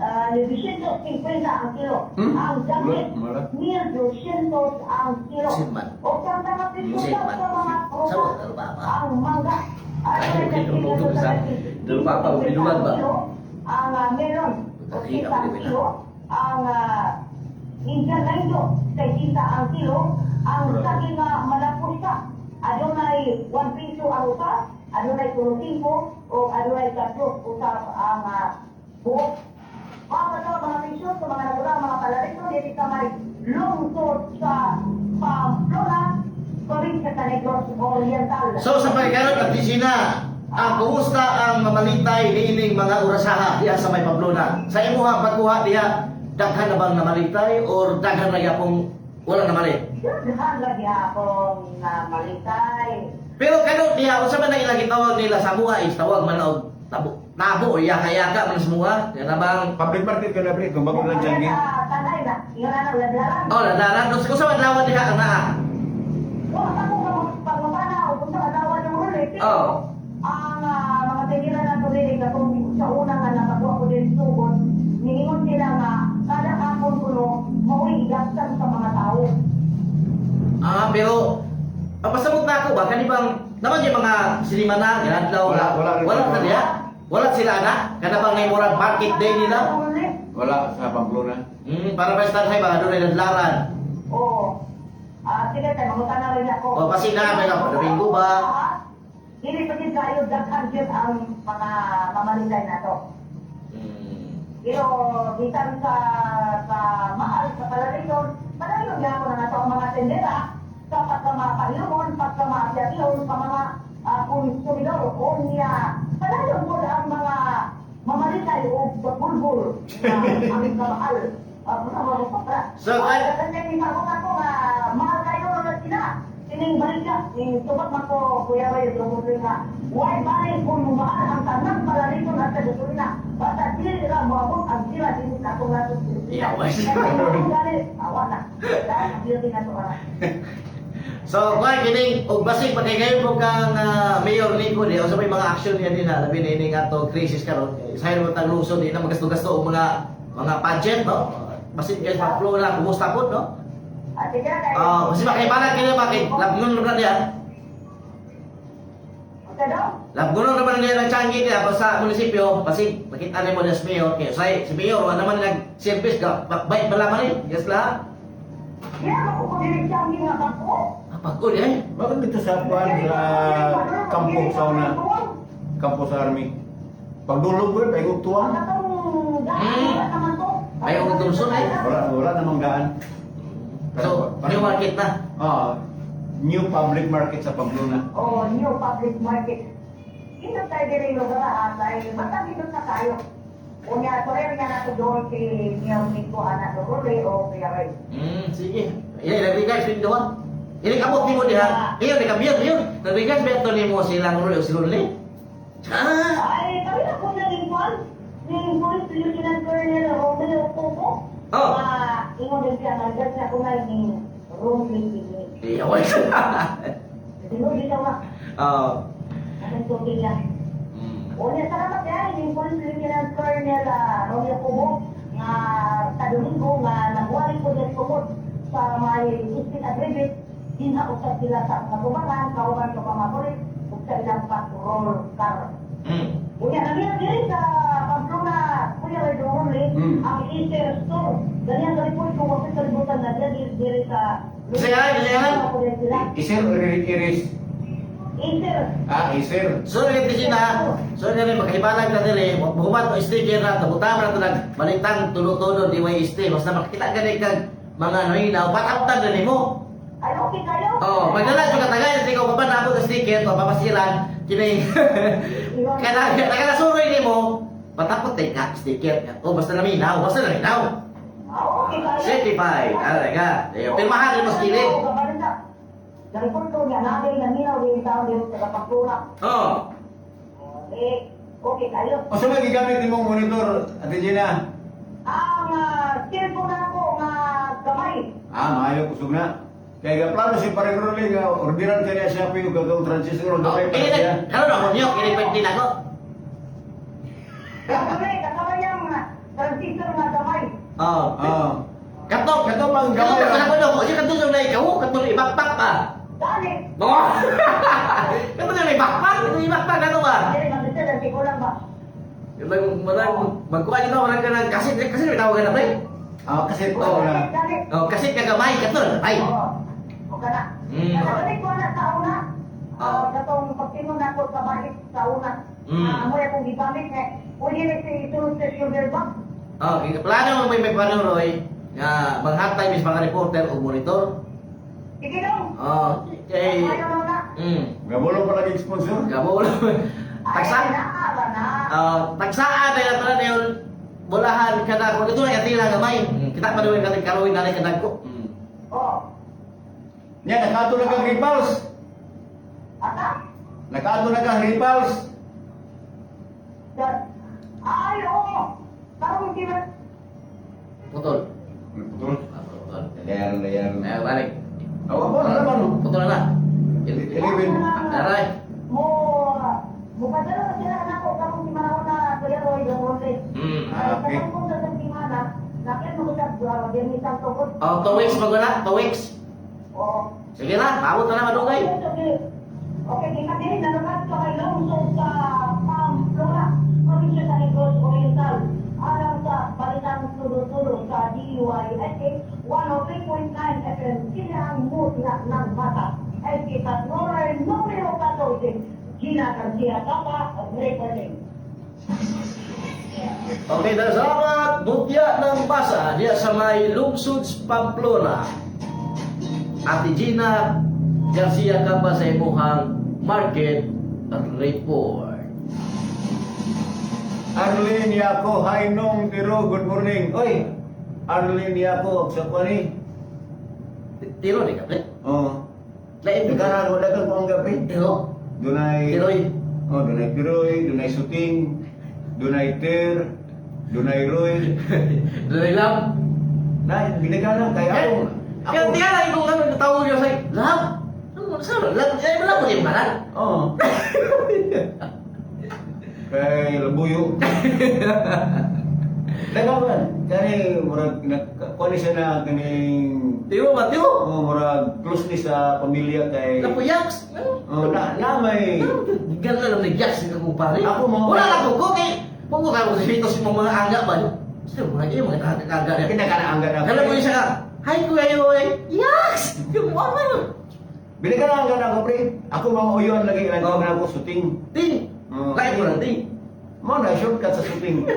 ang kilo. Ang jacket, Bulat, 1,200 ang kilo. Simman. O sa mga presyo sa Simman. mga Sa prutas, mga baba. ang mangga, Ay, kinulog sa- Dalo pa pa, binulan ba? ang melon, Ay, 80 ang ako kilo, ang Indian Lindo, 60 ang kilo, ang saging nga malapusta, adunay 1 piso ang usa, adunay 5 o adunay 3 usap ang buok. Mga kato, mga pisyo, sa mga nagula, mga palarito, dito sa may lungsod sa Pamplona. probinsya sa Negros Oriental. So sa pagkakaroon at Gina, ang kumusta ang mamalitay niining mga orasaha diha sa may Pamplona? Sa imuha pagkuha diha, daghan na bang namalitay or daghan na gyapong wala namalit? Daghan lagi akong namalitay. Pero kano diha unsa man ang ilang gitawag nila sa mua is tawag man og tabo nabo o yaka-yaka man sa mua. Yan na bang Public market ka na, pre. Kung bago lang dyan. Tanay na, yun na ladlaran. Oh, ladaran. Unsa man lawan diha ang naa? Wala sa akong pagmamanaw kung sa kadawa ng huli. Pero ang mga tinira na tuloy katong sa una nga nakakuha ko din sugod, niingon sila nga kada hapon kuno mao'y igastan sa mga tao. Ah, pero ang pasabot na ako ba kani bang naman yung mga sinima na ginadlaw Wala, wala rin. wala na diha. Wala sila na kada bang may murag market day nila. Wala sa Pamplona. Para ba sa ba doon ay ladlaran. Oo. Ah, sige, tayo, mangutan na rin ako. O, kasi na, may ako, Domingo ba? Dili pa din kayo, daghan gyud ang mga mamalitay na to. Pero bisan sa mahal, sa palariton, padayon gyapon na nato ang mga tendera sa pagkamapahilomon, pagkamaasyatihon, sa mga konsumidor, o niya, padayon po ang mga mamalitay o bulbul na ang kamahal. Mga sobra. So, ay- Kanya ni ako nga mahal kayo na sila. Kining baliga, ning tubag man ko Kuya Ray Dromodre nga. Why bali kung mahal ang tanang palariton at sa gasolina. Basta dili ra moabot ang sila dinhi sa atong nasod. Yeah, why? Awa na. Dahil ang beauty na to ara. So, kuan kining og basig pa kay ngayon po kang Mayor Nico di unsa may mga action niya din ha labi na ining ato crisis karon. Isahin mo tang lungsod di na magasto-gasto og mga budget, no? Basig guys Pamplona kumusta po, no? Ah, sige na kayo. Ah, kasi makibalag kini bakit labnon na diha. Unsa daw? Labgunon naman nila ng tiyanggi nila pa sa munisipyo, kasi makita nimo na si Mayor, kaya say, si Mayor, wala naman nag-service, bait ba laman eh, yes la. Yeah, ako ko dili siyang nga bako. Ah, pagod eh. Bakit dito sa kuan sa kampo sa una? Kampo sa army. Pagdulog ko, pagod tuwa. Ang atong gaan, wala naman to. Ayaw ko tumsun, eh. Wala, wala namang gaan. So, new market na. Ah, new public market sa Pamplona. Oh, new public market. Dito tayo diri lugar ha, dahil basta dito sa tayo. Unya, sorry nga na to doon si Mayor Nico Ana Dorole o Kuya Ray. Sige. Iya, nag-regards din doon. Ini kabot nimo diha. Iyo, ni kabiyon, iyo. Nag-regards ba ito nimo silang Roy o si Lonely? Ah, Ay, kami na po na rin po. Ni Police Lieutenant Colonel Romeo Coco. Oh. Ah, ingon din siya nga regards na kunay ni Romeo Pini. iya, wala. Sino dito nga? Oh. Anong tubig niya? Unya, salamat yan, ni Police Lieutenant Colonel Romeo Cubo nga sa Domingo nga nagwali po din tungod sa may Eastern Agreement, ginausap sila sa katubangan, kauban sa mga pulis, ug sa ilang patrol car. Unya, ganyan diri sa Pamplona, Kuya Ray Dorole, ang Easter Store. Ganyan ka report kung wapit kalibutan na diyan diri diri sa Kasi nga, kasi nga. Isir or iris? Easter. Ah, isir. So, rin kasi na, so rin makahibalag na dili, buhuman o sticker na, tabutan na ito nag balitang tulo-tulo, DYST, basta makita gani kag mga noinaw, pataptan na nimo. Ay, okay kayo? Oh, magdala yung katagayan, hindi ko pa na ako ng sticker, to papasilan, kining, kana kana suroy nimo, patapot tay ka sticker. Oh, basta naminaw, basta naminaw. Ah, okay kayo. Certified, ano ka? Pirmahan mo sa kilid. Nareport ko niya, nagay na minaw din tao din sa kapagtura. Oh. Eh, okay kayo. O sa mga gigamit nimong monitor, Ate Gina? Ang cellphone na ako nga gamay. Ah, maayo kusog na. Kaya ga plano si Pareng Rolly nga orderan kanya siya Shopee og gagawng transistor og Oh, gamay para kini siya. na, karon ako niyo, kini pwede na ako. Gamay, kasama niyang transistor nga gamay. Oh. Ah. Kato, Kato pang gamay. Kato, kato, kato, kato, kato, yung naikaw, kato yung ibakpak pa. Dali. Oh. Kato yung ibakpak, kato yung ibakpak, kato ba? Dili, mag-isa, dahil kulang ba? Yung marang, magkuha nito, marang ka ng kasit, kasi may tawag ka na, pre. Ah, kasi po Oh. na. Dali. Oh, kasit ka gamay, kato, ay. Oo. Okay na. Kaya ko na sa una. Ah. Katong pagtingon na ako sa balik sa una. Ah, mo akong gigamit eh. Pwede na si isunod sa shoulder bag. Oh, plano mo may plano Roy nga manghatay mis mga reporter o monitor. Sige dong. Oh, kay Ayaw na na. Gabulo pa lagi sponsor. Gabo. Tagsa. Ay, na, na. Tagsaan na tanan yun. Bulahan ka na kung ito na katila gamay. Kita pa naman kating karuin na kadagko. Oh. Nya nakato na kang repulse. Ata? Nakato na kang repulse. Ay, oo. Parang hindi na. Putol. Putol. Ah, putol. Dayan, dayan. Ay, balik. Awa po, na naman. Putol na na. 11. Aray. Mo, mupadala na sila anak ko karong si Manahona, Kuya Roy, yung Roy. Ah, okay. Ay, kung sa Simana, nakit mo sa Biyernes Santo ko. Oh, 2 weeks magwala, 2 weeks. Oo. Sige na, paabot na na madugay. Okay, okay, kita din nalukat sa kay Lungsod sa Pamplona, probinsya sa Negros Oriental. Alang sa Balitang Tulo-Tulo sa DYSA 103.9 FM, sila ang mutya ng mata. SK Patroller numero 14, Gina Garcia Tapa, reporting. Okay, dahil salamat. Mutya ng basa diya sa may Lungsod, Pamplona. Ate Gina Garcia Capa sa imuhang market report. Arlene Yako, hi nong tiro, good morning. Oy, Arlene Yako, sa kwani. Tiro ni ka, pre. Oh. Lain ka. Daghan ako daghan ko ang gabi. Tiro. Dunay Tiroy. Oh, dunay Tiroy, dunay Suting, dunay Ter, dunay Roy. Dunay lang. Na, binagana kay ako. Kaya di ka lang kung ano tawag niya sa love. Ano sa love? Eh, wala mo yung malan. Oo. Kay Labuyo. Daghan man. Kani murag kuan siya na kaning Tiro ba tiro? oh, murag close ni sa pamilya kay Napuyaks. Oh, na, na may Ganda lang nagyaks ni kumpare. Ako mo. Wala lang ko kay kung ko kayo dito sa mga angga ba. Sino mo lagi mga nakakangga niya. Kinakanaangga na. Kala mo siya ka. Hi kuya yoy. Yaks! Yung ano yun? Binigyan na ako, pre. Ako mga uyon lagi lang oh. Ako suting. Ting. Oh. Lain mo lang ting. Mo na shortcut sa suting.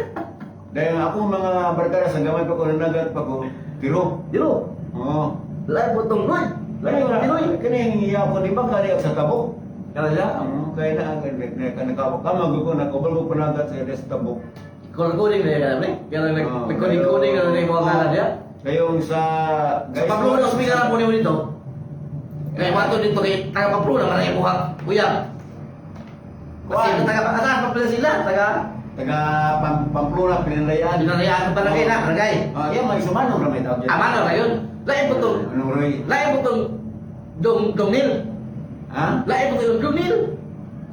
Dahil ako mga barkada sa gamay pa ko nanagat pa ko tiro. Dilo. Oo. Lain mo tong noy. Lain na Tiroy. kini iya ko di ba kani sa tabok. Kala siya. Oo, kaya na nakawa ka mag ko nakabal ko panagat sa des tabok. Kuling-kuling na yan, pre. Kaya Oo. nagkuling-kuling na yung mga kala niya. Kayong sa Sa Pamplona, hospital na po niyo dito. Kaya wato dito kay taga Pamplona, maraming buhang uyab. Kasi Kuan. taga taga Pamplona sila, taga Taga Pamplona Pinandayan. Pinanayaan sa barangay na, barangay. Ah, yan may sumanong ra may tawag dyan. Amano na yun. Lain po tong, Anong Roy? lain po tong dong dongnil. Ha? Lain po tong dongnil.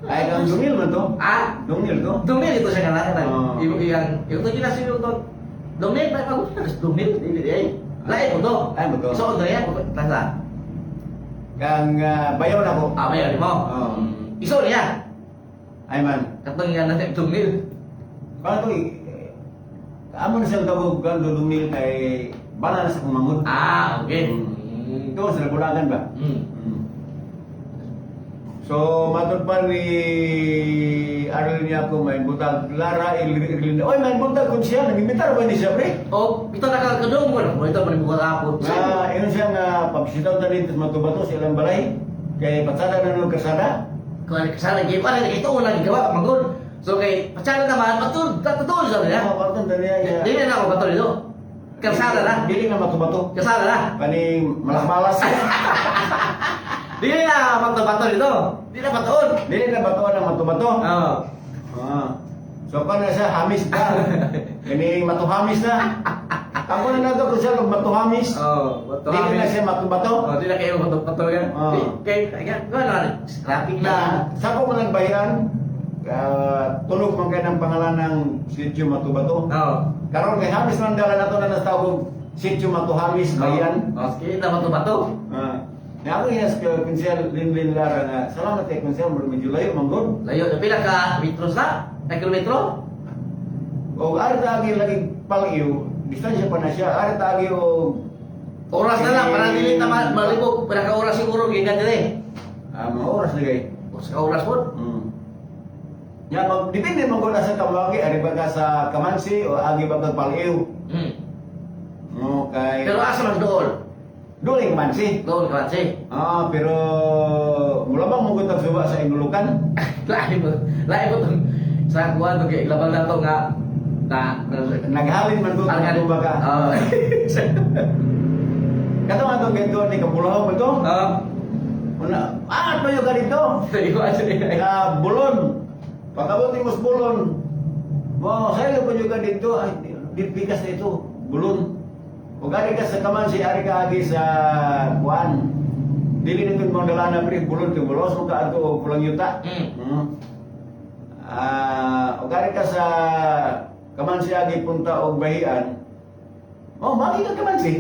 Ay, kang dungil man to? Ah, Dungil to? dongnil ito siya kana kana. Oh. Yung yung yung to gina siya to. Dongnil pa pa gusto dongnil dili di ay. Lain po to. Lain po to. So do yan tasa. Kang bayaw na ko. Ah, bayaw mo. Oo. Iso niya. Ay man. Katong nga natin dongnil. Paano to eh, amo na siyang tawag kang dungil kay bana na sa kumangod. Ah, okay. Ito sa nagulagan ba? So, matod pa ni Arlen niya ako may butag Lara Irlinda. Oy, may butag kun siya nag-imbitar ba ni siya pre? O, ito nakakadong mo. Ito man mo kahapon. Na ingon siya nga pagbisitaw ta dito sa Matubato sa ilang balay kay patsada na nung kasada. Kung kasana game pa rin ito unang gigawa magod. So kay patsada naman patul tatutol sa niya. Ako patun dali ya. Dili na ako patol ito. Kalsada na. Dili na Matubato. Kalsada na. Kaning malas-malas. Dili na patol ito. Dili na patol. Dili na bato ang Matubato. Oo. Ah. So pa na siya hamis na. Kaning matuhamis na. Ako na nato kung siya og matuhamis. Oo, bato. Dili na siya matubato. Oh, dili na kayo patol ka. Oo. Kay kay kuan traffic na. Na sa ko man nagbayan, tunog man kay ng pangalan ng Sitio Matubato. Oo. Karon kay hamis man dala nato na nastawag Sitio Matuhamis Bayan. Oh, sige na bato-bato. Ah. Na ako inas ka kunsel Linlin Lara nga salamat kay kunsel murag medyo layo man gud. Layo na pila ka metros na? Ay kilometro? Og ari ta agi lagi paliw, distansya pa na siya. Ari ta agi og Oras na lang para dili ta malibog pila ka oras siguro gikan dire. Mga oras na kay. Oras ka oras po. Ya, mag depende man gud sa kamagi ari ba ka sa Kamansi o agi ba ka paliw. No, kay Pero asa man dool? Doon Kamansi. Doon ka si. Ah, pero mula bang mugod ang suba sa Ingulukan? Lain mo tong sa kuan to kay labang nato nga na Naghalin man ko Argan- kung ka. Oo. Katong atong gento ni Kapulaw ba to? Oo. Una, tuyo ka dito. Iwa siya. Bulon. Pagkabot ni Mos Bulon. Mo, sayo ko ka dito. Ay, dipikas na ito. Bulon. Ug ari ka sa Kamansi, ari ka agi sa kuan. Dili nito mong dalana pre bulon kay bulos mo ka adto og pulang yuta. Ah, ug ari ka sa Kamansi agi punta og Bahian. Oh, magi ka Kamansi.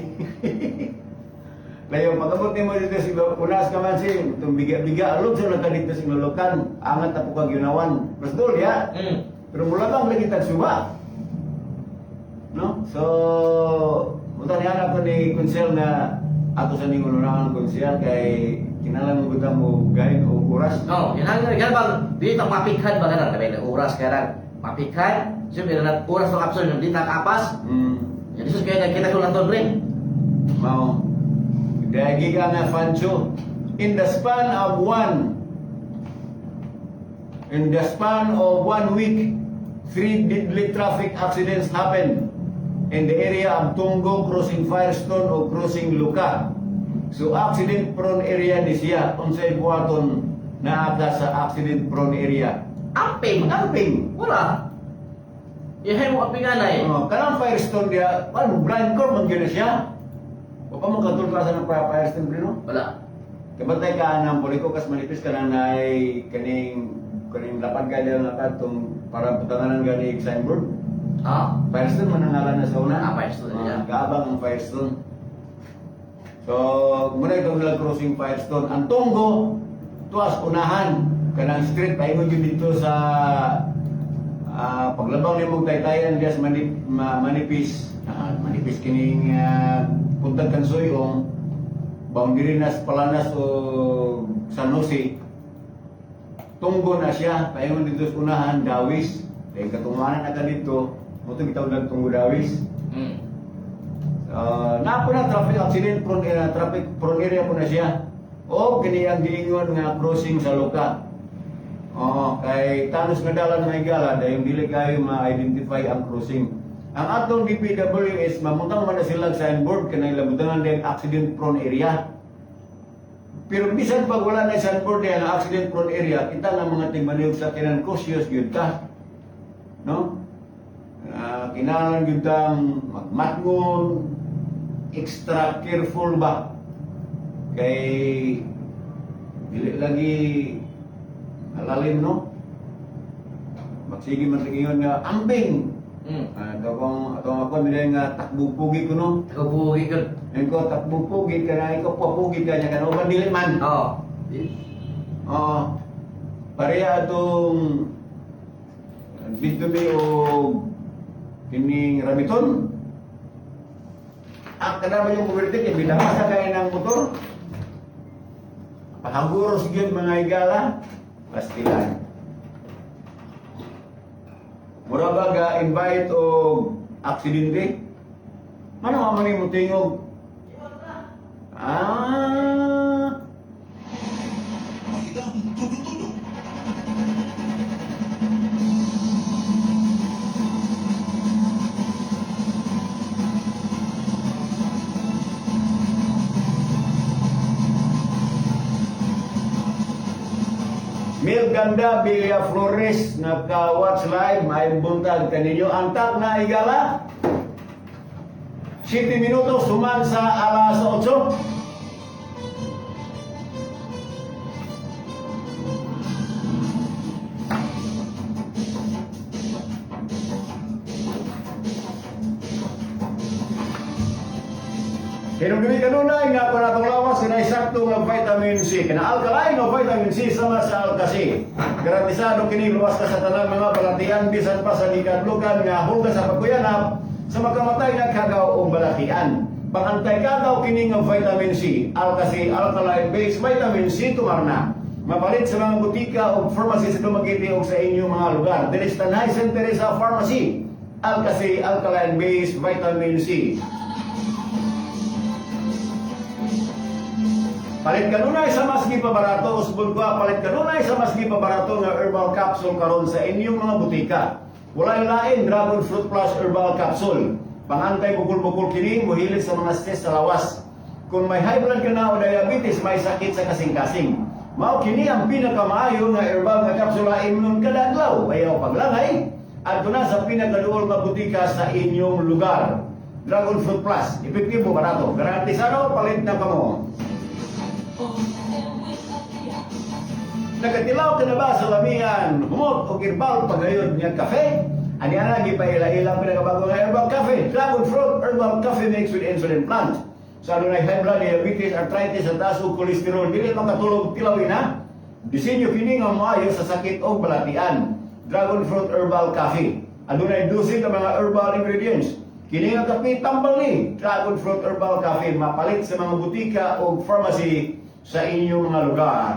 Layo pag-abot nimo dito sa Unas Kamansi, itong biga-biga alog sa ka dito sa Lolokan, angat na po kag Yunawan. Mas dol ya. Pero mula bang lagi tagsuba? No? So, muta niya ako ni Kunsel na ato sa ning ununahan Kunsel kay kinahanglan mo gud mo gahin o oras. No, yan ang yan bang dito mapikhan ba kanang kami oras karan. Mapikhan, siyempre na oras ng kapsul yung dita kapas. Yan isus kaya kita ko lang to pre. Mao. Dagi ka nga fancho. In the span of 1 week, three deadly traffic accidents happened in the area of Tungo crossing Firestone o crossing Luka. So accident prone area ni siya unsay buhaton naa ka sa accident prone area. Amping. Amping. Wala. Ihay mo apingan ay. Oh, kanang Firestone dia, ano blind core man gyud na siya. Wa pa man katulad sa ng Firestone pre no? Wala. Kabantay ka ng buliko kas manipis ka nang naay kaning kaning lapad ka diyan lapad tong para butanganan gani signboard. Ah. Firestone man ang ngalan na sa una. Ah, Firestone, yeah. Kaabang ang Firestone. So, muna ikaw nila crossing Firestone. Ang Tunggo, tuas unahan kanang street paingon yun dito sa paglabang nimo taytayan diya sa manipis. Manipis kining puntag Kansuyong boundary nas Palanas o San Jose. Tunggo na siya, paingon dito sa unahan, Dawis. Dahil katunganan na ka dito, mo to gitawag Tunggo Dawis. Na po na traffic accident prone area, traffic prone area po na siya. O kini ang giingon nga crossing sa Luka. Oo, kay tanos nga dalan may gala dahil dili kayo ma-identify ang crossing. Ang atong DPWS mamuntang man na sila signboard kanang labutangan din accident prone area. Pero bisan pag wala na signboard diyan ang accident prone area, kita nga mga tigmaniyog sa kinan cautious gyud ta. No? Kinahanglan gyud tang magmatngon, extra careful ba? Kay dili lagi alalim no? Magsige man ingon nga ambing. Atong atong ako minay nga takbo pugi ko no. Kabugi ko. Ngayon ko takbo pugi ka na ikaw papugi ka niya kana uban dili man. Oo. Oo. Pareha atong dito mi og kining Ramiton. Ang kada mo yung overtake, eh, binabasa kayo ng motor. Pahaguros gyud mga higala, pastilan. Mura ba ga invite og aksidente? Mano man ni mo tingog? Ah, Milganda Villa Flores naka-watch live maayong buntag kaninyo ang tak na igala 7 minutos human sa alas 8. Hinumdumi kanunay nga kung atong lawas kinay sakto nga vitamin C. Kana alkaline nga vitamin C sama sa Alka-C. Garantisado kini luwas ka sa tanang mga balatian bisan pa sa gikadlukan nga hulga sa pagkuyanap sa makamatay nagkagaw og balatian. Pangantay kagaw kini nga vitamin C, Alka-C alkaline based vitamin C tumarna. Mapalit sa mga butika o pharmacy sa Dumaguete o sa inyong mga lugar. Dili sa Tanay St. Teresa Pharmacy. Alka-C alkaline based vitamin C. Palit kanunay sa mas gipabarato, usbon ko, palit kanunay sa mas gipabarato nga herbal capsule karon sa inyong mga butika. Walay lain, Dragon Fruit Plus Herbal Capsule. Pangantay bukol-bukol kini, muhilit sa mga stress sa lawas. Kung may high blood ka na o diabetes, may sakit sa kasing-kasing. Mao kini ang pinakamaayo nga herbal nga kapsula imnon kada adlaw. Ayaw paglangay, adto na sa pinakaduol nga butika sa inyong lugar. Dragon Fruit Plus, epektibo, barato. Garantisado, palit na kamo. Nakatilaw ka na ba sa lamian, humot o herbal pagayod nga kafe? Ani ana gipaila-ila ang pinakabago nga herbal cafe, Dragon Fruit Herbal Coffee Mix with Insulin Plant. Sa adunay high blood, diabetes, arthritis, at taas ug kolesterol, dili makatulog, tilawin na. Disenyo kini nga maayo sa sakit o balatian. Dragon Fruit Herbal Coffee. Adunay 12 ka mga herbal ingredients. Kini nga kape tambal ni Dragon Fruit Herbal Coffee mapalit sa mga butika o pharmacy sa inyong mga lugar.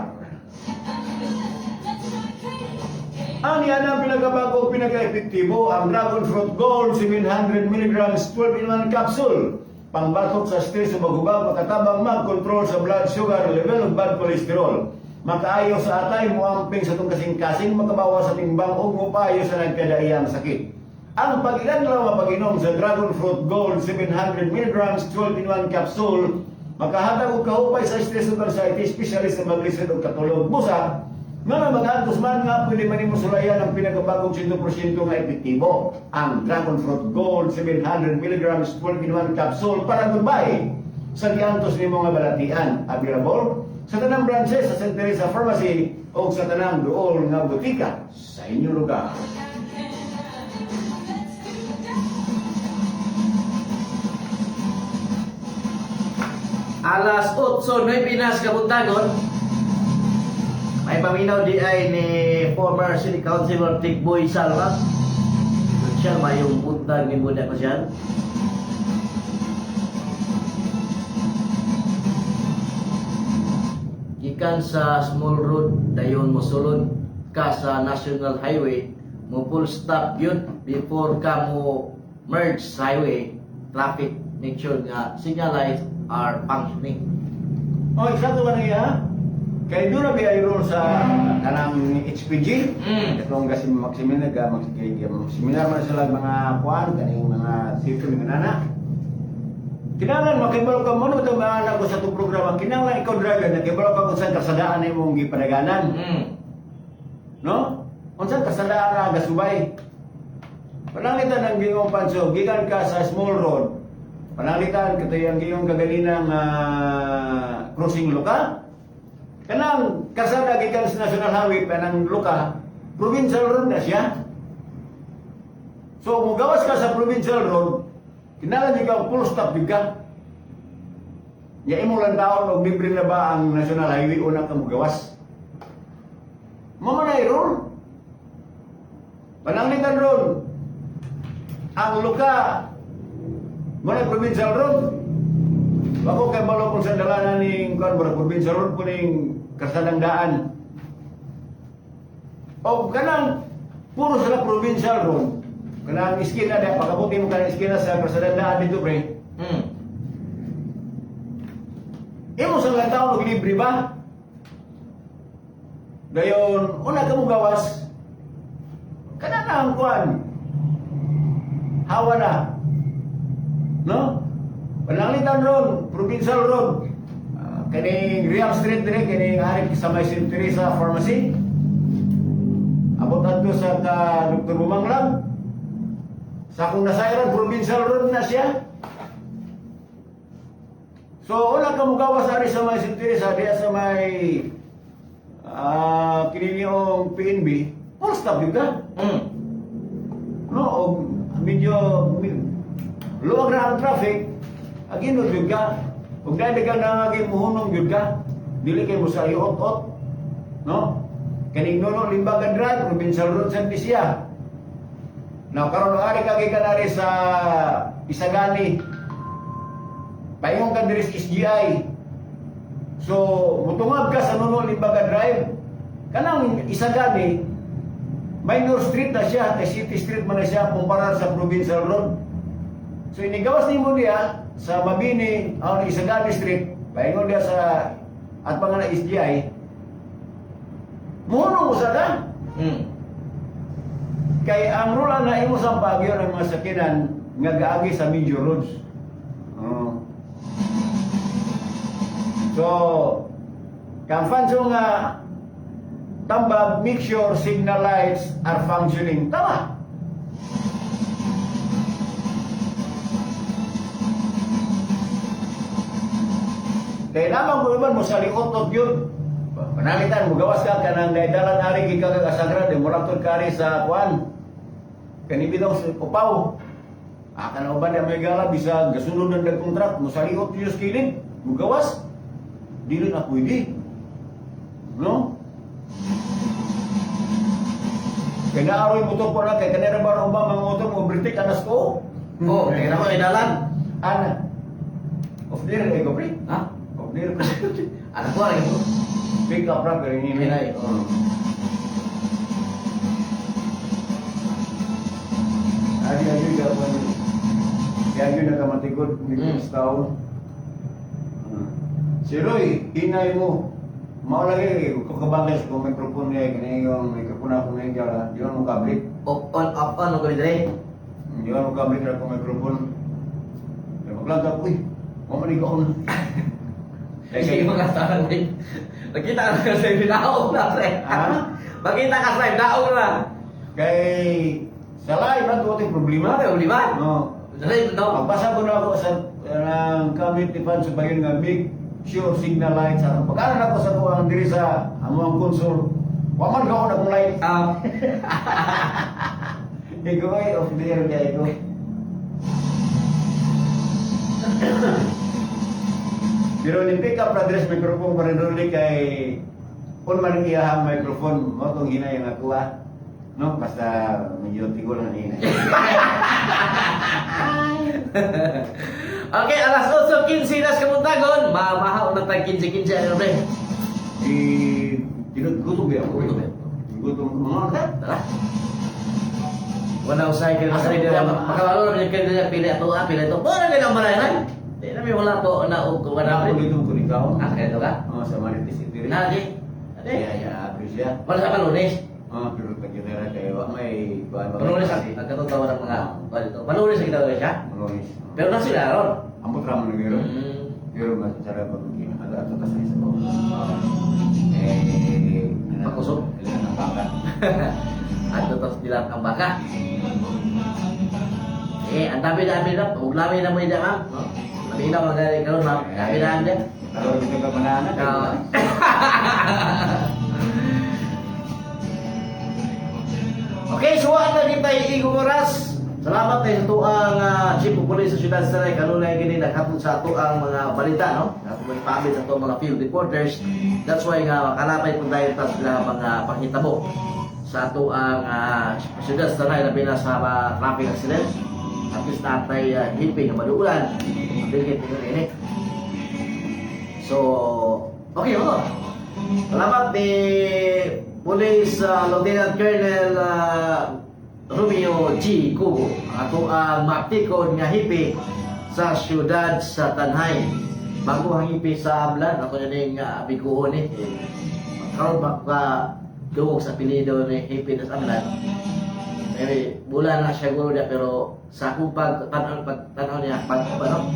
Ani ana ang pinakabago, pinaka-epektibo, ang Dragon Fruit Gold 700 mg 12 in 1 capsule. Pangbatok sa stress o maghubag, makatabang mag-control sa blood sugar level ug bad cholesterol. Makaayo sa atay, muamping sa itong kasing-kasing, makabawas sa timbang ug mupayo sa nagkadaiyang sakit. Ang pag-ilanlaw nga pag-inom sa Dragon Fruit Gold 700 mg 12 in 1 capsule, makahatag og kahupay sa stress ug anxiety, especially sa maglisod og katulog. Busa, nga mag-antos man nga pwede man nimo sulayan ang pinakabagong 100% nga epektibo. Ang Dragon Fruit Gold 700 mg 12 in 1 capsule para goodbye sa giantos nimo nga balatian. Available sa tanang branches sa St. Teresa Pharmacy o sa tanang duol nga butika sa inyong lugar. Alas 8:09 na sa kabuntagon. May paminaw di ay ni former City Councilor Tikboy Salva. Siya mayong buntag ni Buda ko siya. Gikan sa small road dayon mosulod ka sa national highway, mo full stop yun before ka mo merge sa highway traffic, make sure nga signal lights are functioning. Oh, eksakto ba na iya? Kay doon na biyay role sa kanang HPG. Katong kasi magseminar ka, magseminar man sila mga kuan, kaning mga safety mga nana. Kinahanglan makibalo ka mo no ito mga anak ko sa itong programa. Kinahanglan ikaw driver, nakibalo ka kung saan kasadaan na imong gipadaganan. No? Unsang kasadaan na gasubay. Pananglitan ang gingong panso, gikan ka sa small road. Pananglitan katoy ang gingong kagalinang crossing luka. Kanang kasada gikan sa National Highway panang luka, provincial road na siya. So mugawas ka sa provincial road, kinahanglan ka full stop gyud ka. Ya imo lang taon og libre na ba ang National Highway una ka mugawas. Mao man ay rule. Pananglitan ron, ang luka, mo na provincial road. Bako kay balo kung sa dalanan ning kuan mura provincial road po ning kasadang daan. O kanang puro sila provincial road. Kanang iskina da pakabuti mo kanang iskina sa kasadang daan dito pre. Imo sa lang taon og libre ba? Dayon, una ka mo gawas. Kana na ang kuan. Hawa na. No? Pananglitan ron, provincial road. Kaning Real Street dire, kaning ari sa may St. Teresa Pharmacy. Abot adto sa ka Dr. Bumanglag. Sa akong nasayran, provincial road na siya. So, una ka mugawas ari sa may St. Teresa, diya sa may kininiong PNB, full stop yun ka. No, o medyo luwag na ang traffic, aginod yun ka. Kung dahil ka na nga muhunong yun ka, dili kay mo sa iot-ot. No? Kaning Nono Limbagan Drive, Provincial Road sa siya. Now, karon ari ka gikan ari sa Isagani. Paingon ka diri sa SGI. So, mutungag ka sa Nono Limbagan Drive. Kanang Isagani, minor street na siya, kay city street man na siya kumpara sa provincial road. So inigawas nimo diya sa Mabini, ang Isagani Street, paingon diya sa At mga na SGI, muhunong usa ka. Kay ang rule na imo sa pagyo ng mga sakinan nga gaagi sa major roads. Oo. So, kang fanso nga tambag, make sure signal lights are functioning. Tama. Kay naman ko iban mo sa liot yun. Panalitan mo gawas ka kanang dalan ari gikan ka kasagra di mo langtod kari sa kuan. Kani bitaw sa upaw. Ah, kana uban na may gala bisag gasunod ng dagkong truck mo sa liot yun sa kilid, mo gawas. Dili na pwede. No? Kay naaroy motor po na kay kanira ba ba mga motor mo overtake anas ko. Oh, kaya na ko ay dalan. Ana. Off there eh ko pre. Ha? Off there ko. Anak ko lagi ko. Pick up ra pero ini. Hinay, oh. Adi adi gapon. Kaya yun nakamatikod ni taon. Si Roy, hinay mo. Mao lagi ko kabangay sa kong microphone niya kini yung microphone ako ngayon dyan. Di mo kablik. Off on, off on ko dire. Di mo kablik ra akong microphone. Kaya maglag ako eh. Mo man ikaw na. Sige mga tarang eh. Nakita ka sa daog na pre. Ha? Makita ka sa daog na. Kay sa live na ko problema. Wala problema. No. Dali no. Pagbasa ko na ako sa ng comment ni Pan sa bayon nga make sure signal lights ang pagkanan ako sa kuang diri sa among console. Wa man ka na kong light. Ah, Ikaw ay off the air kay ko. Pero ni pick up na dress microphone pa rin rin kay kung man ang iyahang microphone mo tong hinay ang ako ah. No, basta medyo tigol na hinay. Okay, alas 8:15 na sa kabuntagon. Mamahaw na tag 15-15 ano pre. Eh, tinod gutom ba ako? Gutom ba? Gutom mga ka. Tara. Wala usay kay mas rin nila makabalo na kay nila pili ato ah pili ato. Wala gid ang barayan. Di na mi wala to na og wala Ako pre. dito ko ikaw. Ah, kaya to ka? Oh, sa Marites City rin. Na di. Ade. Ya, ya, appreciate. Wala sa palunes. Oh, pero pagkitara kayo, wa may kuan ba? Palunes ang nagkatutawa ng mga kuan dito. Palunes ang kita siya. Malunis. Pero na sila ron. Ambot ra man gyud. Pero mas sarap pag ato ato ka sa isa ko. Eh, Pakusog? Ilan ang baka. At ito nila ang baka. Eh, ang dami-dami na. Huwag lami na mo yung ma'am. No? Lami na mga karon ma'am. Dami-dami na. Karon dito ka manana. Ah. Okay, so wala na kita iigong oras. Salamat tayo sa tuang Chief of Police sa Siyudad Sanay. Kanunay gini naghatod sa atuang mga balita, no? Ato mga ipamit sa atuang mga field reporters. That's why nga kalapay po tayo sa sila mga panghitabo sa atuang Siyudad Sanay labi na sa mga traffic accident. At least natay hipi nga maduulan. Mabigit ninyo ini. So, okay, oh. Salamat ni Police Lieutenant Colonel Romeo G. Cubo, ang ato ang matikon nga hipi sa siyudad sa Tanay. Bago ang hipi sa Amlan, ako na ning abiguon ni. Eh, karon ba ka duog sa apelyido ni hipi sa Amlan. Eh, bulan na siya guro niya pero sa akong pag pag niya pag ano.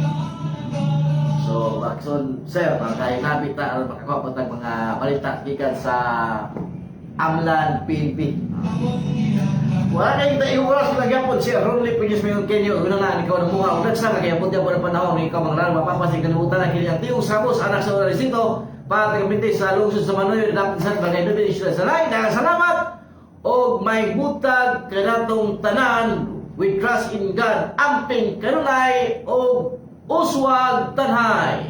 So, Bakson, sir, para kayo napit ta aron makakuha po tag mga balita gikan sa Amlan PNP. Wala na yung tayo oras kung nagyapon si Ronly Pinyos Mayon Kenyo una na ikaw ng mukha ug nagsa kaya pud po ng panahon ikaw mga laro mapapasig kalibutan na kini ang tiyong sabos anak sa Recinto para tagapinti sa lungsod sa Manoyo dapat sa Barangay Nubi sa Sanay. Daghang salamat og may butag kanatong tanan with trust in God amping kanunay og uswag tanhay.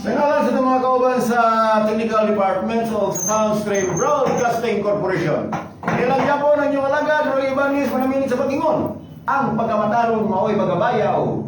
Sa ngalan sa itong mga kauban sa Technical Department o sa Soundstream Broadcasting Corporation. Ilang po ng inyong alagad, Roy Ibanez, manamilit sa pag-ingon. Ang pagkamatarong mao'y magabayaw.